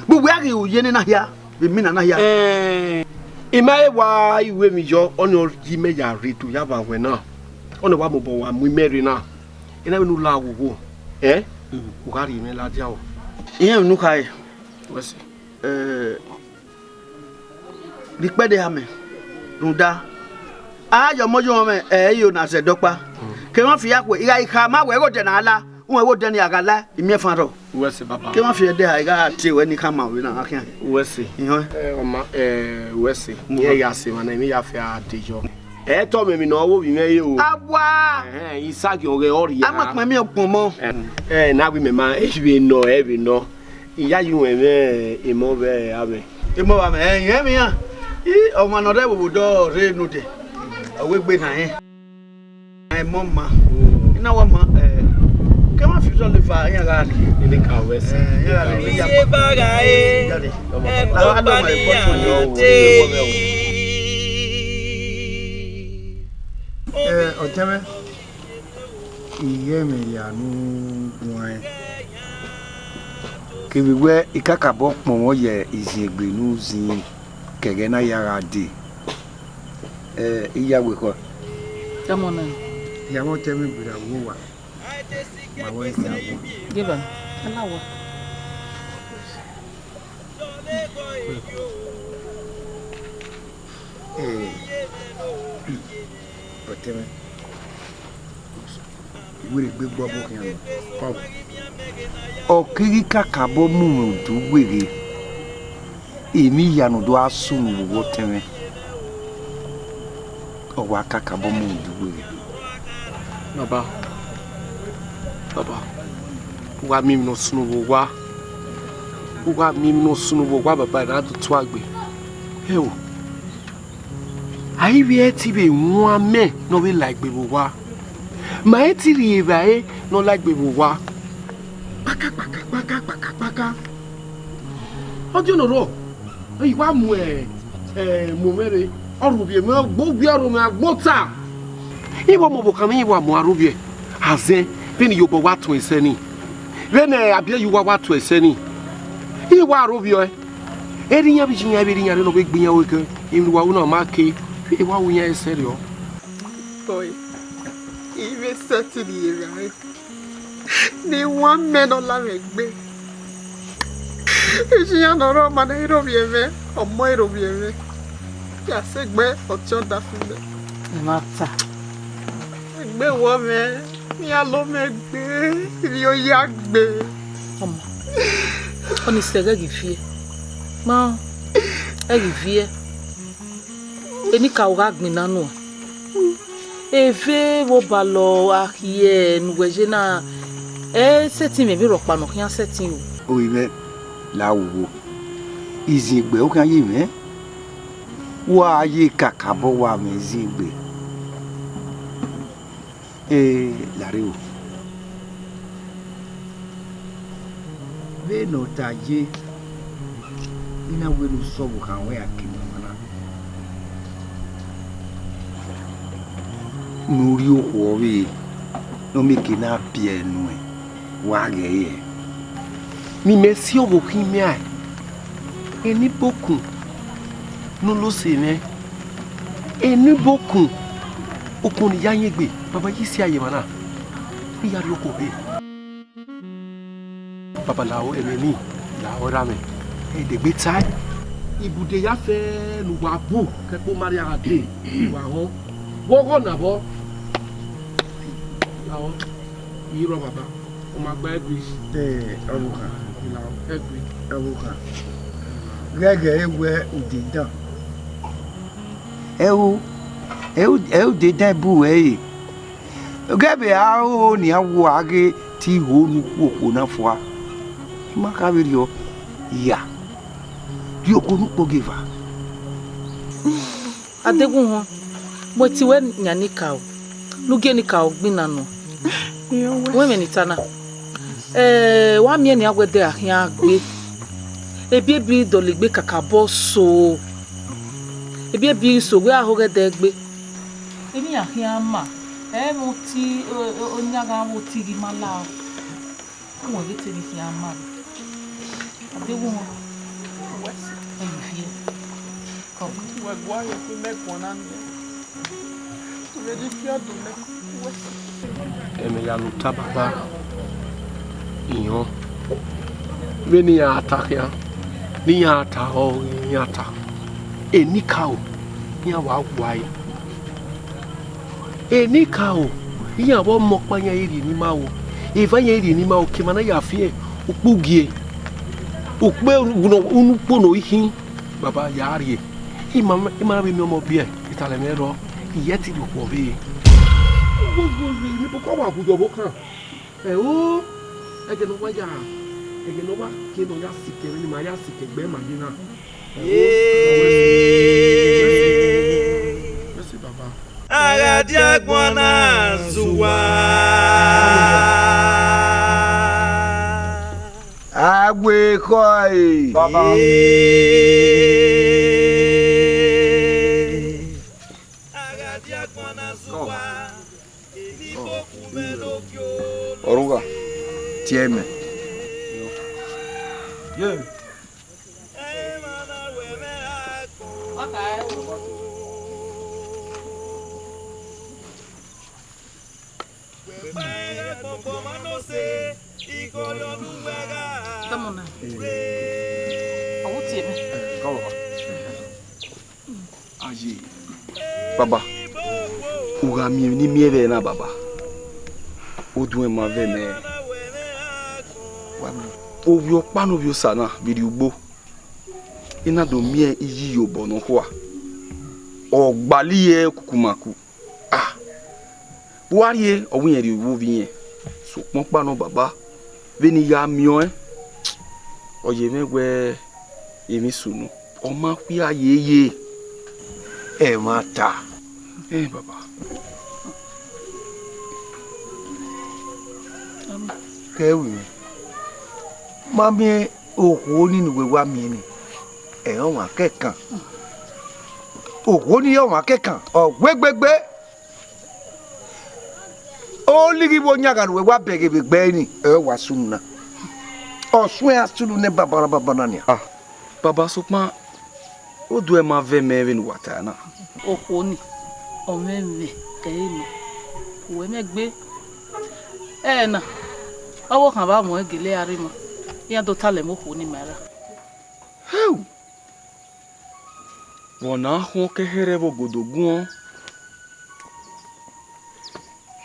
Bu wẹ a ghi ru ye ne na hia, vbe imina na hia. Ẹ, I ma he wa iru emwi yọ, ọni ọ yi mẹ ya rre do ya vba wẹ na. Ọni wa mobọ wa mu imẹ rre na. I na vbe ne u la wo wo. Ẹ? U gha rhie mwẹ ladian o. Irẹn emwi ne u khare. Wẹ sẹ. Ẹ, rhie ikpẹdẹ ha mẹ, rhunmwuda, a ya ọmọ ye mwẹ, ẹ i yo na zẹ dọkpa. Ke emwa fi ya khuẹ, I gha i khama wẹ igho odẹ na la, uwẹ igho odẹ ni a gha la, imiẹnfan rrọọ. Uwẹ sẹ, baba. Ke emwa fi ẹdẹ ha, I gha tie ruẹ ne I khama vbe na gha khian. Uwẹ sẹ. Ihọn. Ẹ, ọma, ẹ, uwẹ sẹ. Irẹn ya sẹ emwa na, emwi ya fi a de yọ. Ẹ tọ mwẹ emwi ne ọ vbe ovbi mwẹ re o. A wa. Ẹhẹn, I sa gie ọghẹ ọ rhia. A ma kpẹn emwi ọgbọn mọ. Ẹ, ẹ, na wẹ imẹ ma, ẹ vbe nọ, ẹ vbe nọ. Iyayi ruẹn mwẹ emọ vbe amwẹ. Emọ vbe amwẹ, ẹ, irẹn emwi iran. I, ọmwa ne ọ rre ẹvbo do rre ne odẹ, ọ wẹ egbe na rẹn. Emọ ma. I na wa ma, ẹ, ke emwa fi uzọ le eva, iran gha rhie. Ene ka wẹ sẹ. Ẹ, iran gha rhie, iran gha rhie. Iye ba gha re, ẹ, a lọ ma ẹkpọ tuẹn yọ. Ẹ, ọtẹn mwẹ. Ighẹ mwẹ ya nu guan, kevbe wẹ I kakabọ kpọnmwẹ ye izin egbe ne u zin kẹghẹ na ya gha dee. Ẹ, I ya wẹ ekhọe. Tama ọna. Ya mwẹ ọtẹn mwẹ gberra vbe owa. Ma wẹ sa owa. Geba, a na wa. Ẹ, ọtẹn mwẹ. Wẹ rhie egbe gbe ọbo khian nọ. Ọ keghi kakabọ mu mwẹ udu weghe, emwi hia ne ọ do gha sunu vbe owa ọtẹn mwẹ, ọ wa kakabọ mu mwẹ udu weghe. Baba, baba, u gha miẹn emwi ne ọ sunu vbe owa, u gha miẹn emwi ne ọ sunu vbe owa, baba, ne a do tuagbe. Ẹ o. A i vbe ẹtin vbe wan amẹ ne ọ vbe la egbe vbe owa. Ma i ti rhie evbare ne ọ la egbe vbe owa. Kpaka, kpaka, kpaka, kpaka, kpaka. Ọ diọn ne ọ rrọọ, I wa mu, ẹ, ẹ, mu mwẹ rre, ọ rhu ovbiẹ mwẹ, ọ gbe owiẹ, ọ rho mwẹ agbọn ota. I wa mu ọvbokhan mwẹ, I wa mu aro vbiẹ. Azẹn, vbene iyobọ wa tuẹn sẹ nii, vbene abiẹyuwa wa tuẹn sẹ nii, I wa aro vbiẹ ọe. Erha iran vbe iye iran, vbe erha iran rre ne ọ vbe gbe iran ru egbe, emwi ne uwa ru na ọ ma ke, vbe wa ru iran ẹsẹrriọ. Boy, I vbe sẹtin rhie evbare ne I wan amẹ ne ọ la mwẹ egbe. Iye iran ne ọ rre ọma ne ẹ i rre ovbiẹ mwẹ, ọmọ i rre ovbiẹ mwẹ. Ya sẹ egbe ọtiọnda fi mẹ. Ẹ ma ta. Egbe wọ mwẹ, iran lo mwẹ gbe, ivbi oya gbe. Ọmọ, ọni sẹ ghẹ ghi viẹ. Ma, ẹ ghi viẹ. Enikaro gha gbinna nuẹn. Eve vbe obalọ a khiẹ ne uwẹ ye na, ẹ sẹtin mwẹ vbe rhọkpa ne ọ khian sẹtin o. Ovbi mwẹ, la wo wo. Izin egbe u khian ye mwẹ. Wa ye kakabọ wa mwẹ izin egbe. Ee, larre o. Vbene ọ ta ye, I na wẹ ne u sẹ ọvbokhan ruẹ ya ke mama na. Ne u rhie okhuo ọvbehe ne ọ miẹn eke na biẹ nuẹn, wa ghẹ re ẹe. Ne imẹ si ọvbokhan imẹ rae, eni bokun ne u lose mwẹ, eni bokun, okhuo ne I ya yin egbe, baba, ye isi a ye emwa na, ne I ya rhie okhuo ọvbehe. Baba, lahọ ẹmwẹ nii, lahọ erha mwẹ, ẹ i degbe tae. Ibude ya fẹ ne uwa bu, ke ẹkpo ma rhie gha dee, uwa họn. Vbe ọghọ na vbọ? Lahọ, I rrọọ, baba, u ma gba ẹgui. Ẹ, ọvbokhan. Lahọ, ẹgui. Ọvbokhan. Ghẹghẹ ẹ wẹ ude dan. Ẹo, ẹo, ẹo, ude dan bu ẹre. Ghẹ vbe aro nian, wa ghe te I ho ne u khu okhuo na fua. I ma kha vberriọ, ya. Rhie okhuo ne ukpogieva. Adeghunghọn, mu ẹtin wẹ yan enikaro, ne u gie enikaro gbinna nọ. Wẹ ẹmwẹ ne I ta na, eh, wa miẹn nian wẹ ẹdẹ a khian gbe, ebiebi dọlegbe kakabọ so, ebiebi so wẹ a ho ghẹ ẹdẹ gbe. Emwi iran khian ma, ẹ i mwẹ oti, o, o, oyan gha mwẹ oti ghi ma la. Uwẹ vbe te emwi khian ma. Adeghunghọn. Wẹ si. Ẹ ye viẹ. Kọ. Wẹ gua ye khin mẹ guan na nẹ. Wẹ di fi ọdun mẹ. Wẹ si. Ẹmwẹ ya ne u ta baba, I họn. Vbene iran ta khian, ne iran ta ọre iran ta. Enikaro, iran wa guae. Enikaro, iran vbe ọmọ ọkpa iran i rhie ne ima ro, eva iran i rhie ne ima ro, ke emwa na ya fian ukpu gie, ukpe unu ukpo ne ọ i khin, baba ya rrie. Ima, ima na vbe miẹn ọmọ biẹ, I talẹ mwẹ rrọọ, I ye ẹtin rhie okhuo ọvbehe. Wo, wo, wo, ni boko wa hu yọ vbe okan. Ẹ o, ẹghẹ ne ọ wa ya, ẹghẹ ne ọ wa ke ne ọ ya sikẹ vbene ima ya sikẹ gbe ma ye na. Ẹ o, Ee. Mercy, mercy, baba. A gha dia agbọn na zuwa. A wẹ ekhọe. Baba. Ee. A gha dia agbọn na zuwa. Ọrugha, tie mẹ. Come on now. Ọ wu tie mẹ. Aye, baba, u gha miẹn emwi ne I miẹn vbe ẹre na, baba, oduẹn ma vẹ nẹ. Ovbi ọkpa ne ovbi osa na vbe rrie ugbo, I na do miẹn iye iyobọ nọkhua, ọ gbalọ irẹn kukumaku. Ah, vbe uwa rrie, ọ wẹ irẹn rhie owa ovbi irẹn, sokpan ọkpa nọ baba, vbene I ya miẹn ọẹn, ọ ye mwẹ wẹ emwi sunu, ọ ma khuia yeye. Ẹmwata. Ẹ baba. Kẹ vbe, ma miẹn okhuo ni ne uwẹ wa miẹn ni, ẹ i re ọmwa kẹkan. Okhuo ni i re ọmwa kẹkan, ọ wẹ gbegbe. Olighi vbe oyan gha ne uwẹ wa bẹghe vbe egbe ẹre ni, ẹ i re wa sunu na. Ọ suẹn a sunu nẹ banbanna banbanna nian. Ah, baba, sokpan oduẹn ma vẹ mẹ vbene uwa ta na. Okhuo ni, ọ mwẹ mwẹ, ẹ i re ima, uwẹ mwẹ gbe. Ẹna, ọvbokhan vbe a muẹn gele a rre ima, iran do talẹ mwẹ okhuo ni ma ra. Hẹu! Vbe ọ na khuọn ke ẹhẹrhẹ vbe ogodo guọn?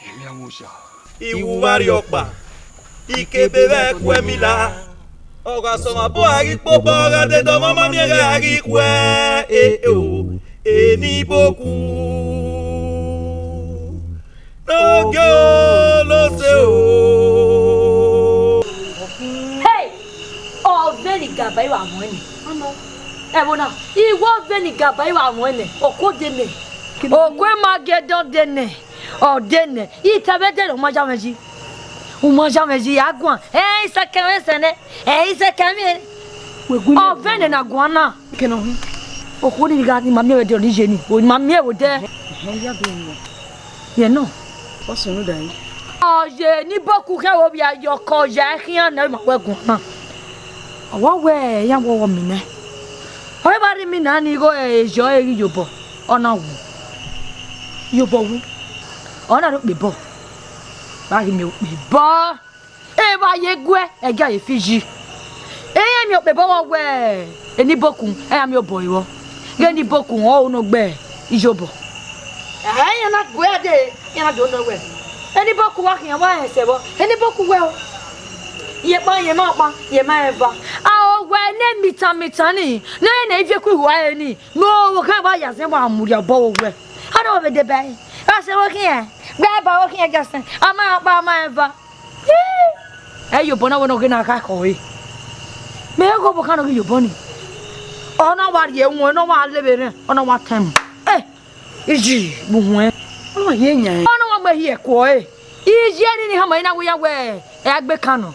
Emwi avbe osa. I wu vbe arhiọkpa, I ke be vbe ẹkuẹmila. Ọ gha sẹ ọmwa obọ a ghi kpobọ, ọ gha dede ọmwa ma miẹn gha ghi khuẹ, e o, eni boku. Nogie olose o. Hey! Ọ vbe ni gaba i wa wọn nẹ. Ẹvbo na, I wẹ ọ vbe ni gaba i wa wọn nẹ. Ọkuo de nẹ. Ọkuo ma gie dọn de nẹ. Ọ de nẹ. I ta vbe de nẹ, u ma ya mwẹ yi. U ma ya mwẹ yi, a guan. Ẹ i sẹ kẹ mwẹ sẹ nẹ. Ẹ i sẹ kẹ mwẹ. Ọ vbe nẹ na guan na. Kene ọ hin? Okhuo ni gha ni ma miẹn vbe ẹdẹ ni ye ni, o ni ma miẹn vbe odẹ. Ehẹn, ya do yin. Yẹ nọ. Ọ sunu da yi. Ọ ye ni boku khẹ vbe ovbia yọ kọ ya khian nẹ ma wẹ guan na. Ọ wa wẹ iran wọ wọ mi nẹ. Ọ vbe ba rhie mi na ni igho eyọ ẹre ghi yobọ, ọ na wu. Yobọ wu. Ọ na rhie okpebọ. Ba ghi miẹn okpebọ. Evba ye guẹ, ẹgia ye fi yi. Ẹ i miẹn okpebọ vbe ọ wẹ eni bokun, ẹ i ra miẹn obọ ẹre vbọ. Ghẹ eni bokun, ọ ho ne ọ gbe iyobọ. Ẹ, iran na guẹ dee, iran na do nọ wẹ. Eni bokun wa khian, wa rẹn sẹ vbọ. Eni bokun wẹ o. Iyẹkpa, iyẹn ma ọkpa, iyẹn ma eva. A ho wẹ ne mitan mitan ni, ne ọ rẹn ne ivie ku ihuẹ ẹre ni, ne ọ khan wa ya zẹ wa mudia obọ vbe owẹ. A na vbe deba ẹre. Ra sẹ vbe khian, gbe ba vbe khian, a ma ọkpa, a ma eva. Iyobọ na wẹ ne ọ ghe na kha khọ re. Mẹ i ghe ọvbokhan ne ọ ghe iyobọ ni. Ọ na wa rhie ẹwẹn, ọ na wa levbe rẹn, ọ na wa tẹn mu. Eh, iji, bu huẹn. Ọ ye yan. Ọ na wa mu ehiẹ kuọ ẹre. Iye ni ni hama ina wẹ ya wẹ, ẹ a gbe kan nọ.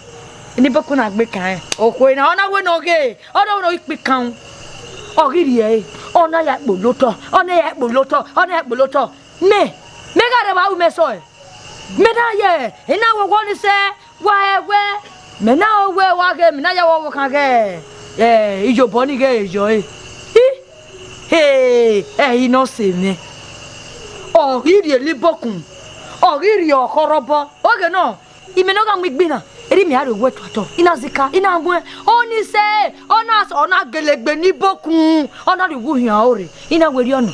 Ni bọkun na gbe kan ẹn. Okhuo na, ọ na wẹ ne ọ ghe, ọ na wẹ ne ọ ghi kpe ikan. Ọ ghi rhie ẹre, ọ na ya kpolo otọ, ọ na ya kpolo otọ, ọ na ya kpolo otọ. Mẹ, mẹ gha rre vbe aro mẹ sọe. Mẹ na ye, ina wẹ wọ ni sẹ, wa ẹwẹ. Mẹ na wẹ wa ghe, mẹ na ya wẹ ọvbokhan ghe, eh, iyobọ ni ghe yọ ẹre. I, he, ẹre I nọ sẹ mwẹ. Ọ ghi rhie libokun, ọ ghi rhie ọkhọrhọ obọ. Oghẹ nọ, imẹ ne ọ gha mu igbin na, erha imẹ a rhie owẹ tuatọ, I na zika, I na muẹn, ọ ni sẹ, ọ na, ọ na gele egbe ni bokun, ọ na rhie uwu hian ore, I na wẹ rhie ọnọ,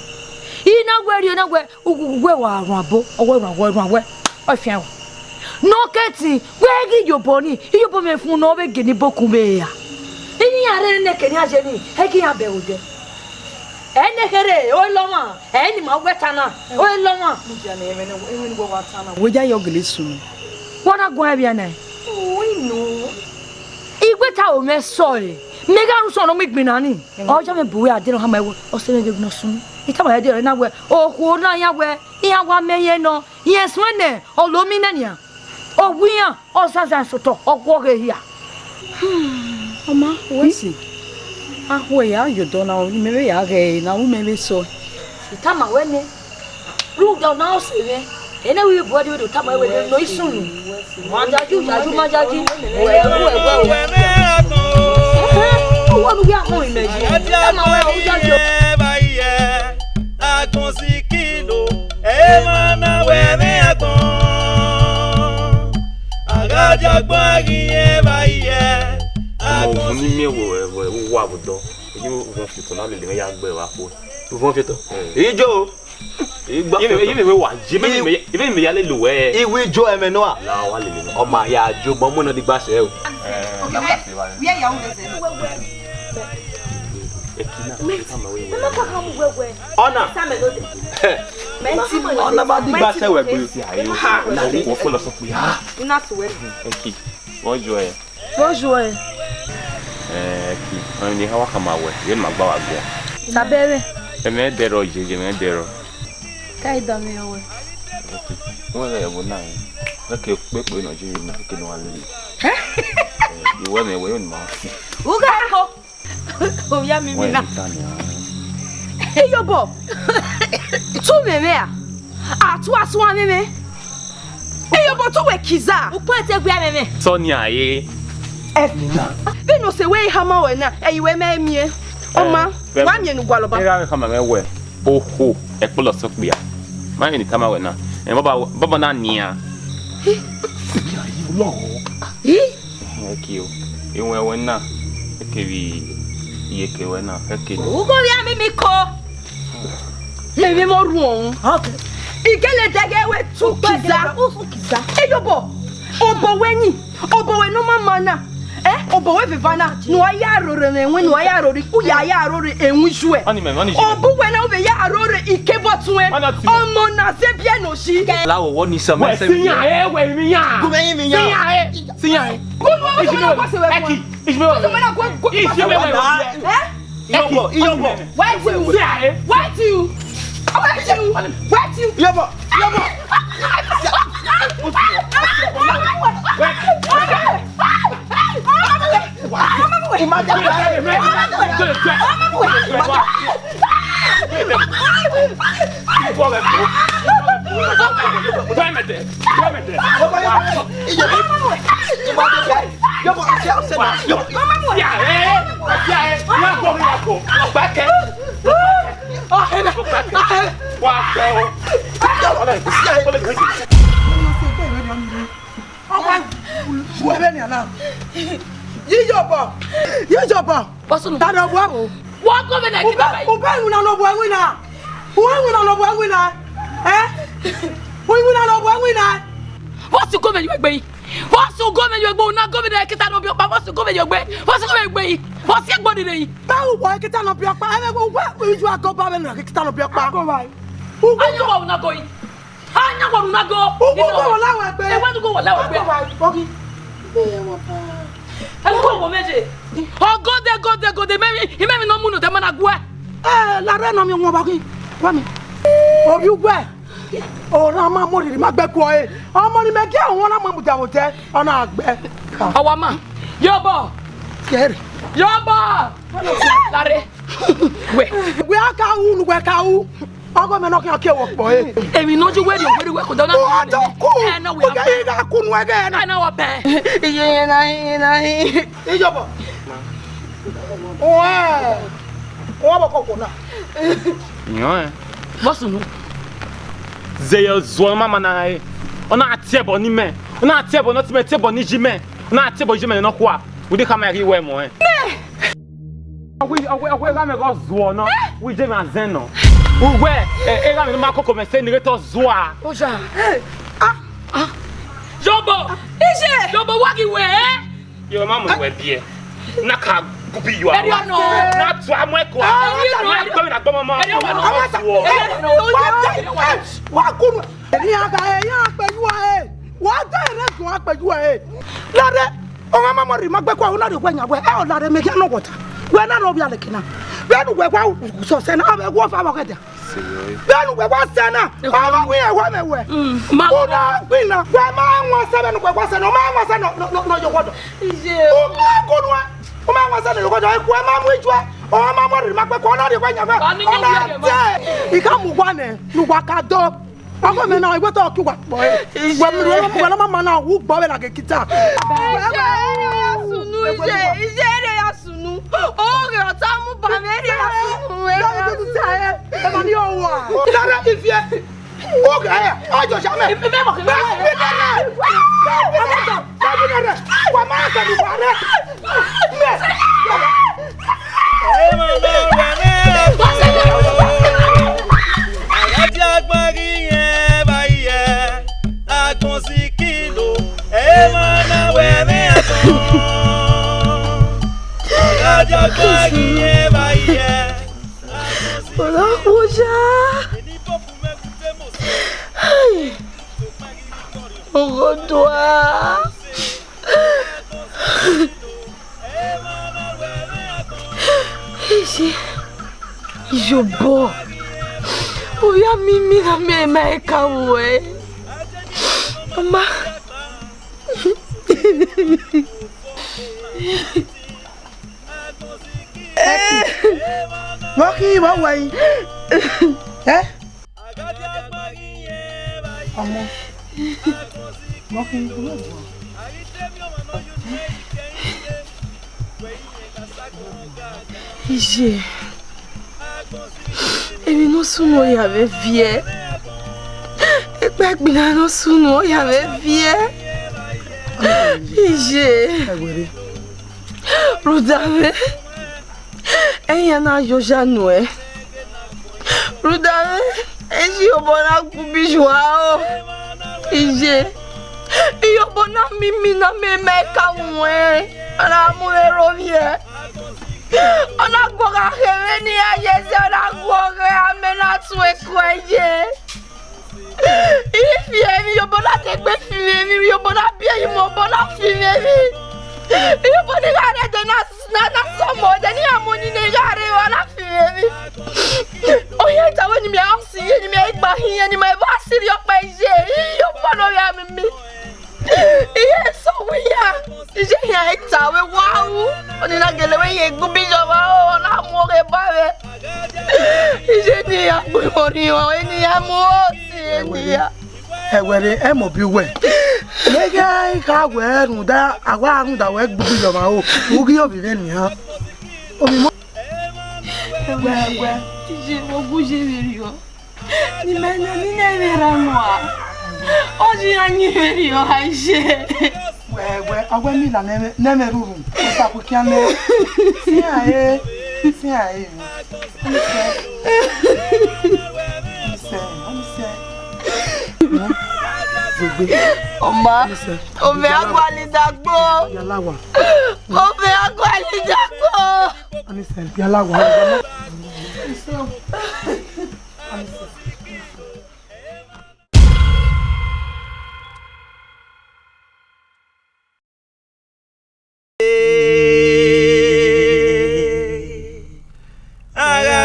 I na wẹ rhie, I na wẹ, uwẹ wa rhuan bo, ọ wẹ rhuan wẹ, rhuan wẹ, ọ fian wẹ. Ne ọ ke tin, wẹ ghi iyobọ ni, iyobọ mwẹ fun ne ọ vbe gele bokun vbe ra. Iran rre ne kene iran ye ni, ẹ ghi iran bẹghe odẹ. Ẹ ne kherhe, ọ lọ ọmwa, ẹ ni ma wẹ ta na, ọ lọ ọmwa. Mudia ne ẹmwẹ ne, ẹmwẹ ne wẹ wa ta na, wẹ ya yọ gele sunu. Wa na guan ẹvbiẹ nẹ? Ui no. I wẹ ta o mwẹ sọe, mẹ gha ru sọn ne ọ mu igbin na ni. Ọ ya mwẹ bu wẹ a de nọ hama ẹvbo, ọ sẹ mwẹ vbe gunọ sunu. I tama ẹdẹ ọre na wẹ, okhuo na iran wẹ, iran wa mẹ yẹn nọ, iran suẹn nẹ, ọ lo mi nẹ nian. Ọ wu iran, ọ zanzan sotọ, ọ guọghọ ehia. Ọ ma, wẹ si. A khuẹ ya ye odọ na, mẹ vbe ya ghẹ ẹre na, u mẹ vbe sọe. I tama wẹ nẹ, rhunmwuda ọna ọse mwẹ, ene wẹ bu ẹdẹ wẹ do tama wẹ nẹ, nọ i sunu. Ma yayi, u yayi, u ma yayi. Wẹ, wẹ, wẹ, wẹ. Ẹhẹn, ọwọ ne u ya kpọnmwẹ imẹ yi. Tama wẹ, u yayi. Agbọn si kilo, emwa na wẹ ẹmwẹ agbọn. A gha dia agbọn a ghi rẹn vbe a ye. Ọmọ, uvun ni miẹn wẹ, wẹ, wẹ uwa vbe odọ. Eyi uvọn fiotọ na lele mwẹ ya gbe vbe akpo. Uvọn fiotọ? Eh. Ijo. Igba fiotọ. Ive, ive wa, ive, ive, ive ya lele wẹ. Iwe ijo ẹmwẹ nọ a? La wa lele nọ. Ọ ma ya jo, ọmọ, ọmọ na digba sẹ o. Eh, na ka se wa. Where ya u lele? Ekina, ekina ma we. Ọna. Ọna ba digba sẹ wẹ gbe. Ha, na wo ko fo lọ sọ pé, ha. Una suwe. Eki, wọ́n jọ ẹ. Wọ́n jọ ẹ. Eh, Eki, ọni ni hawa kama wẹ, yẹn ma gba wa gbọ. Tabẹrẹ. Ẹmẹ dẹrọ je, ẹmẹ dẹrọ. Ka idọ mi wẹ. Wọ́n rẹ ẹ̀wọ̀n náà yẹn. Lẹ́kẹ̀ pépè náà jẹ́ ìrìnà kékeré wa lórí. Ìwọ ẹ̀mẹ̀ wẹ̀ yóò ní ma. Uga ẹ̀kọ́. Oya mi mina. Iyobọ, tu mwẹ mwẹ a? A tu asuan mwẹ mwẹ. Iyobọ, tu wẹ kiza. Ukpọn te gbe mwẹ mwẹ. Sonia ye. Ẹ mina. Vbene ọ sẹ wẹ I hama ruẹ na, ẹ i wẹ mẹ miẹn. Ọ ma, wa miẹn ne u gualọ ba. Ẹ gha hama mwẹ wẹ, okhuo, ẹkpọlọ sẹ okpia. Ma miẹn ne I tama ruẹ na. Ẹ, baba, baba na nian. Hi. Hi. Ẹki o, iwẹn wẹ na, ẹkevbe iyeke wẹ na, ẹke ni. Ugo vbe a mimi ko. Mẹ vbe mọ ruọnrun. Igele dẹghe wẹ tu kiza. Iyobọ, obọ wẹ ni, obọ wẹ ne ọ ma ma na. Eh, obọ wẹ veva na, ne uwa ya roro mwẹ, ne uwa ya roro ikpu, ya ya roro ẹwẹn ijuẹ. Ọni mẹ, ọni ijuẹ. Obọ wẹ na, u vbe ya roro ikebọ tuẹn. Ọmọ na zẹ biẹ ne oshi. La wo, wo ni sẹ mẹ sẹ. Wẹ si yan ẹ, wẹ mi yan. Gu mẹ yin mi yan. Si yan ẹ. Si yan ẹ. Gu mẹ yin mi yan. Ẹki, Ishmael. Ishmael. Ishmael. Iyobọ, Iyobọ. Wait you. Wait you. Wait you. Wait you. Iyobọ, Iyobọ. Iyobọ, Iyobọ. Bọsunu. Tani ọ bu abo? Wọ gọmẹnẹ ẹki baba yi. Ube iwinna ne ọ bu ẹwinna. Ube iwinna ne ọ bu ẹwinna. Eh? Iwinna ne ọ bu ẹwinna. Vbọsẹ u gọmẹnẹ yu egbe yi? Vbọsẹ u gọmẹnẹ yu egbe, u na gọmẹnẹ ẹkẹta ne ọ biẹ ọkpa, vbọsẹ u gọmẹnẹ yu egbe? Vbọsẹ u gọmẹnẹ egbe yi? Vbọsẹ ẹgbọn ni rre yi? Ba uwa ẹkẹta ne ọ biẹ ọkpa, ẹmwẹ uwa uju agọ ba mwẹ ne ẹkẹta ne ọ biẹ ọkpa. Aya wa u na gọ yi. Aya wa u na gọ. Uwa ugo wọ la wẹ gbe. Ewa ugo wọ la wẹ gbe. Ogi. Ẹ wọ ba. Ẹ wọ Ọmọ ẹse. Ọgọdẹ, gọdẹ, gọdẹ, imẹ emwi, imẹ emwi ne ọ mu ne odẹ ma na guẹ. Ẹ, la rre ne ọ miẹn wọn vbe ghi. Wa mi. Ovbi uwẹ. Ọna ma mu rhirhi ma gbe ku ọre. Ọmọ ni mẹ gie wọn na mu mudia vbe odẹ, ọ na gbe. Ọ wa ma. Yobọ. Kẹrẹ. Yobọ. La rre. Wẹ. Wẹ a ka ru, ne uwẹ ka ru. Ọgọ mẹ ne ọ khian ke wẹ ọkpọ ẹre. Emwi ne ọ ye uwẹ rhie, uwẹ rhie, uwẹ khodẹ, ọ na. Ẹ na wẹ. Uwẹ gha ku nu ẹghẹ na. Ẹ na wẹ pẹ. Iye, iye na, iye na, iye. Iyobọ. Uẹ, uẹ, bọ koko na. Yọn ẹ. Vbọ sunu? Zẹ yọ zuọ mama na ẹ. Ọ na tie ẹbọ ne imẹ. Ọ na tie ẹbọ ne ọtẹn mẹ, tie ẹbọ ne iye mẹ. Ọ na tie ẹbọ iye mẹ ne ọ khua. Wẹ de khama ẹre ghi wẹ mọ ẹ. Ọ wẹ, ọ wẹ, ọ wẹ gha mẹ ghe ọ zuọ nọ. Wẹ iye mẹ azẹn nọ. Uwẹ, ẹ, ẹ gha mẹ ne ma koko mẹ sẹ ne I ghe te ọ zua. Oja. Ah. Yobọ. Iye. Yobọ, wa ghi wẹ ẹ. Yọ, ma mu wẹ biẹ. Na ka gubi yọ. Eri ọnọ. Na tu amọ ẹko. Eri ọnọ. Na gbẹmẹ na gbọmọ mọ. Eri ọnọ. Wa kunu. Eni aga eyan akpeyuẹ e. Wa da ere zun akpeyuẹ e. Lare, ọmwa ma mọ rhie ma gbe kua, u na rhie wẹ yan wẹ, ẹ, ọ lare mẹ khian nọ wọta. Wẹ na rọ via leke na. Vbene uwẹ wa sọsẹ na, avbe ẹguọfa vbe ọghẹda. Vbene uwẹ wa sẹ na, ọmwa wẹ iran wa mẹ wẹ. Mm, ma u na gbinna, wẹ ma wọn sẹ vbene uwẹ wa sẹ na, ọ ma wọn sẹ nọ, nọ, nọ, nọ ye wọdọ. Iye. U ma gunu ẹ, u ma wọn sẹ nọ ye wọdọ, ẹguẹ ma mu ijue, ọ ma mọ rhie ma gbe kua, ọ na rhie wẹ yan wẹ, ọ na dẹ. I ka mu uwa nẹ, ne uwa ka dọ. Ọgọ mẹ na, iwẹ te ọ ki uwa kpọ ẹ. Wẹ mu, wẹ ma, wẹ ma ma na, u gbọ vbe lage kita. Iye, erriọ ya sunu, iye, iye, erriọ ya sunu. Oghe ọta mu ba mwẹ, erriọ ya sunu, erriọ ya sunu. Ẹ ma ni ọ wa. Dara ti fiẹ. Oghe ẹ, ọ jọ sha mẹ. Ẹ ma kẹ. Wa ma kẹ ni wa rẹ. Mẹ. Aghadiagba ghi rẹn vbe aye, agbọn sikilo, emwa na wẹ mwẹ agbọn. Aghadiagba ghi rẹn vbe aye, agbọn sikilo. Hey. Oghodua. Iye, iyobọ, ovbi amimi na mẹ ma ka wẹ. Mama. Vbọ khin vbe ọ wẹ yi? Ẹ? Ọmọ, vbọ khin vbe ọ wẹ? Iye, emwi ne ọ sunu ọ ya vbe viẹ. Ekpa ẹgbinna ne ọ sunu ọ ya vbe viẹ. Iye. Ẹwẹrẹ. Rhunmwuda mwẹ, ẹyan na ye oya nuẹn. Rhunmwuda mwẹ, iyobọ na gu ubi yua o. Iye, iyobọ na mimi na mẹ ma ka wuẹn, ọ na mu mwẹ rhovbiẹ. Ọ na guọghọ khe vbene iran ye ẹzẹ, ọ na guọghọ amẹ na tue kue ye. I fi emwi, iyobọ na degbe fi mwẹ emwi, iyobọ na biẹ yi mu obọ na fi mwẹ emwi. Iyobọ ni gha rre ẹdẹ na, na, na sọmọ, ẹdẹ ne iran mu ni ne I gha rre, ọ na fi mwẹ emwi. Ọ ya da wẹ ne imẹ a si ye, ne imẹ gba hin ye, ne imẹ vbe a si rriọkpa ye, iyobọ ne ọ ya mimi. Iye sẹ owiya, iye hia ta wẹ wa ru, ọni na gele wẹ ye gu bishop a, ọ na mu oghe ba mwẹ. Iye ne iran gbe orhiọn, eni iran mu osi eni iran. Ẹwẹrẹ, ẹ mọ bi uwẹ. Mẹ ghẹ I kha wẹ rhunmwuda, a wa rhunmwuda wẹ gbe bishop a o, u ghi ovbi mwẹ nian. Ovbi mọ. Wẹ, wẹ. Iye, ọ gu ye vberriọ. Ni mẹ nẹ, ni nẹ vbe rra nua. Ọ ji iran yin vberriọ ha iye. Wẹ, wẹ, a wẹ mi la nẹ mẹ, nẹ mẹ ruru. Osa ku kian nẹ. Sian e, sian e. Ọmọ sẹ, ọmọ sẹ, ọmọ sẹ. Gbegbe. Ọma, ọmọ sẹ. Ovẹ aguali dagbo. Yalawa. Ovẹ aguali dagbo. Ọmọ sẹ, yalawa.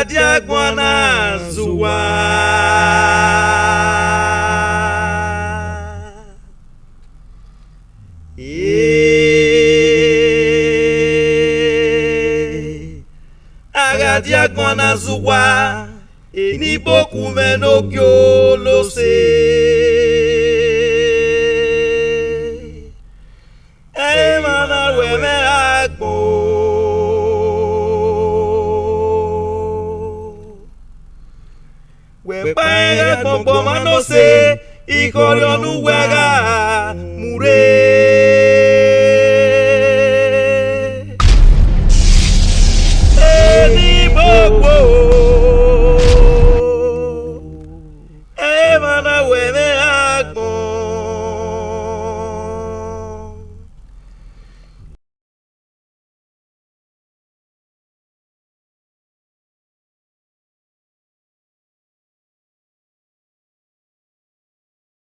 dia agbọn na zẹ uwa. A gha dia agbọn na zẹ uwa, eni bokun mwẹ ne ogiolose. Emwa na ru ẹmwẹ agbọn. Wẹ kpa ẹre agbọn gbe ọmwa ne ose, ikhọriọ ne uwẹ gha.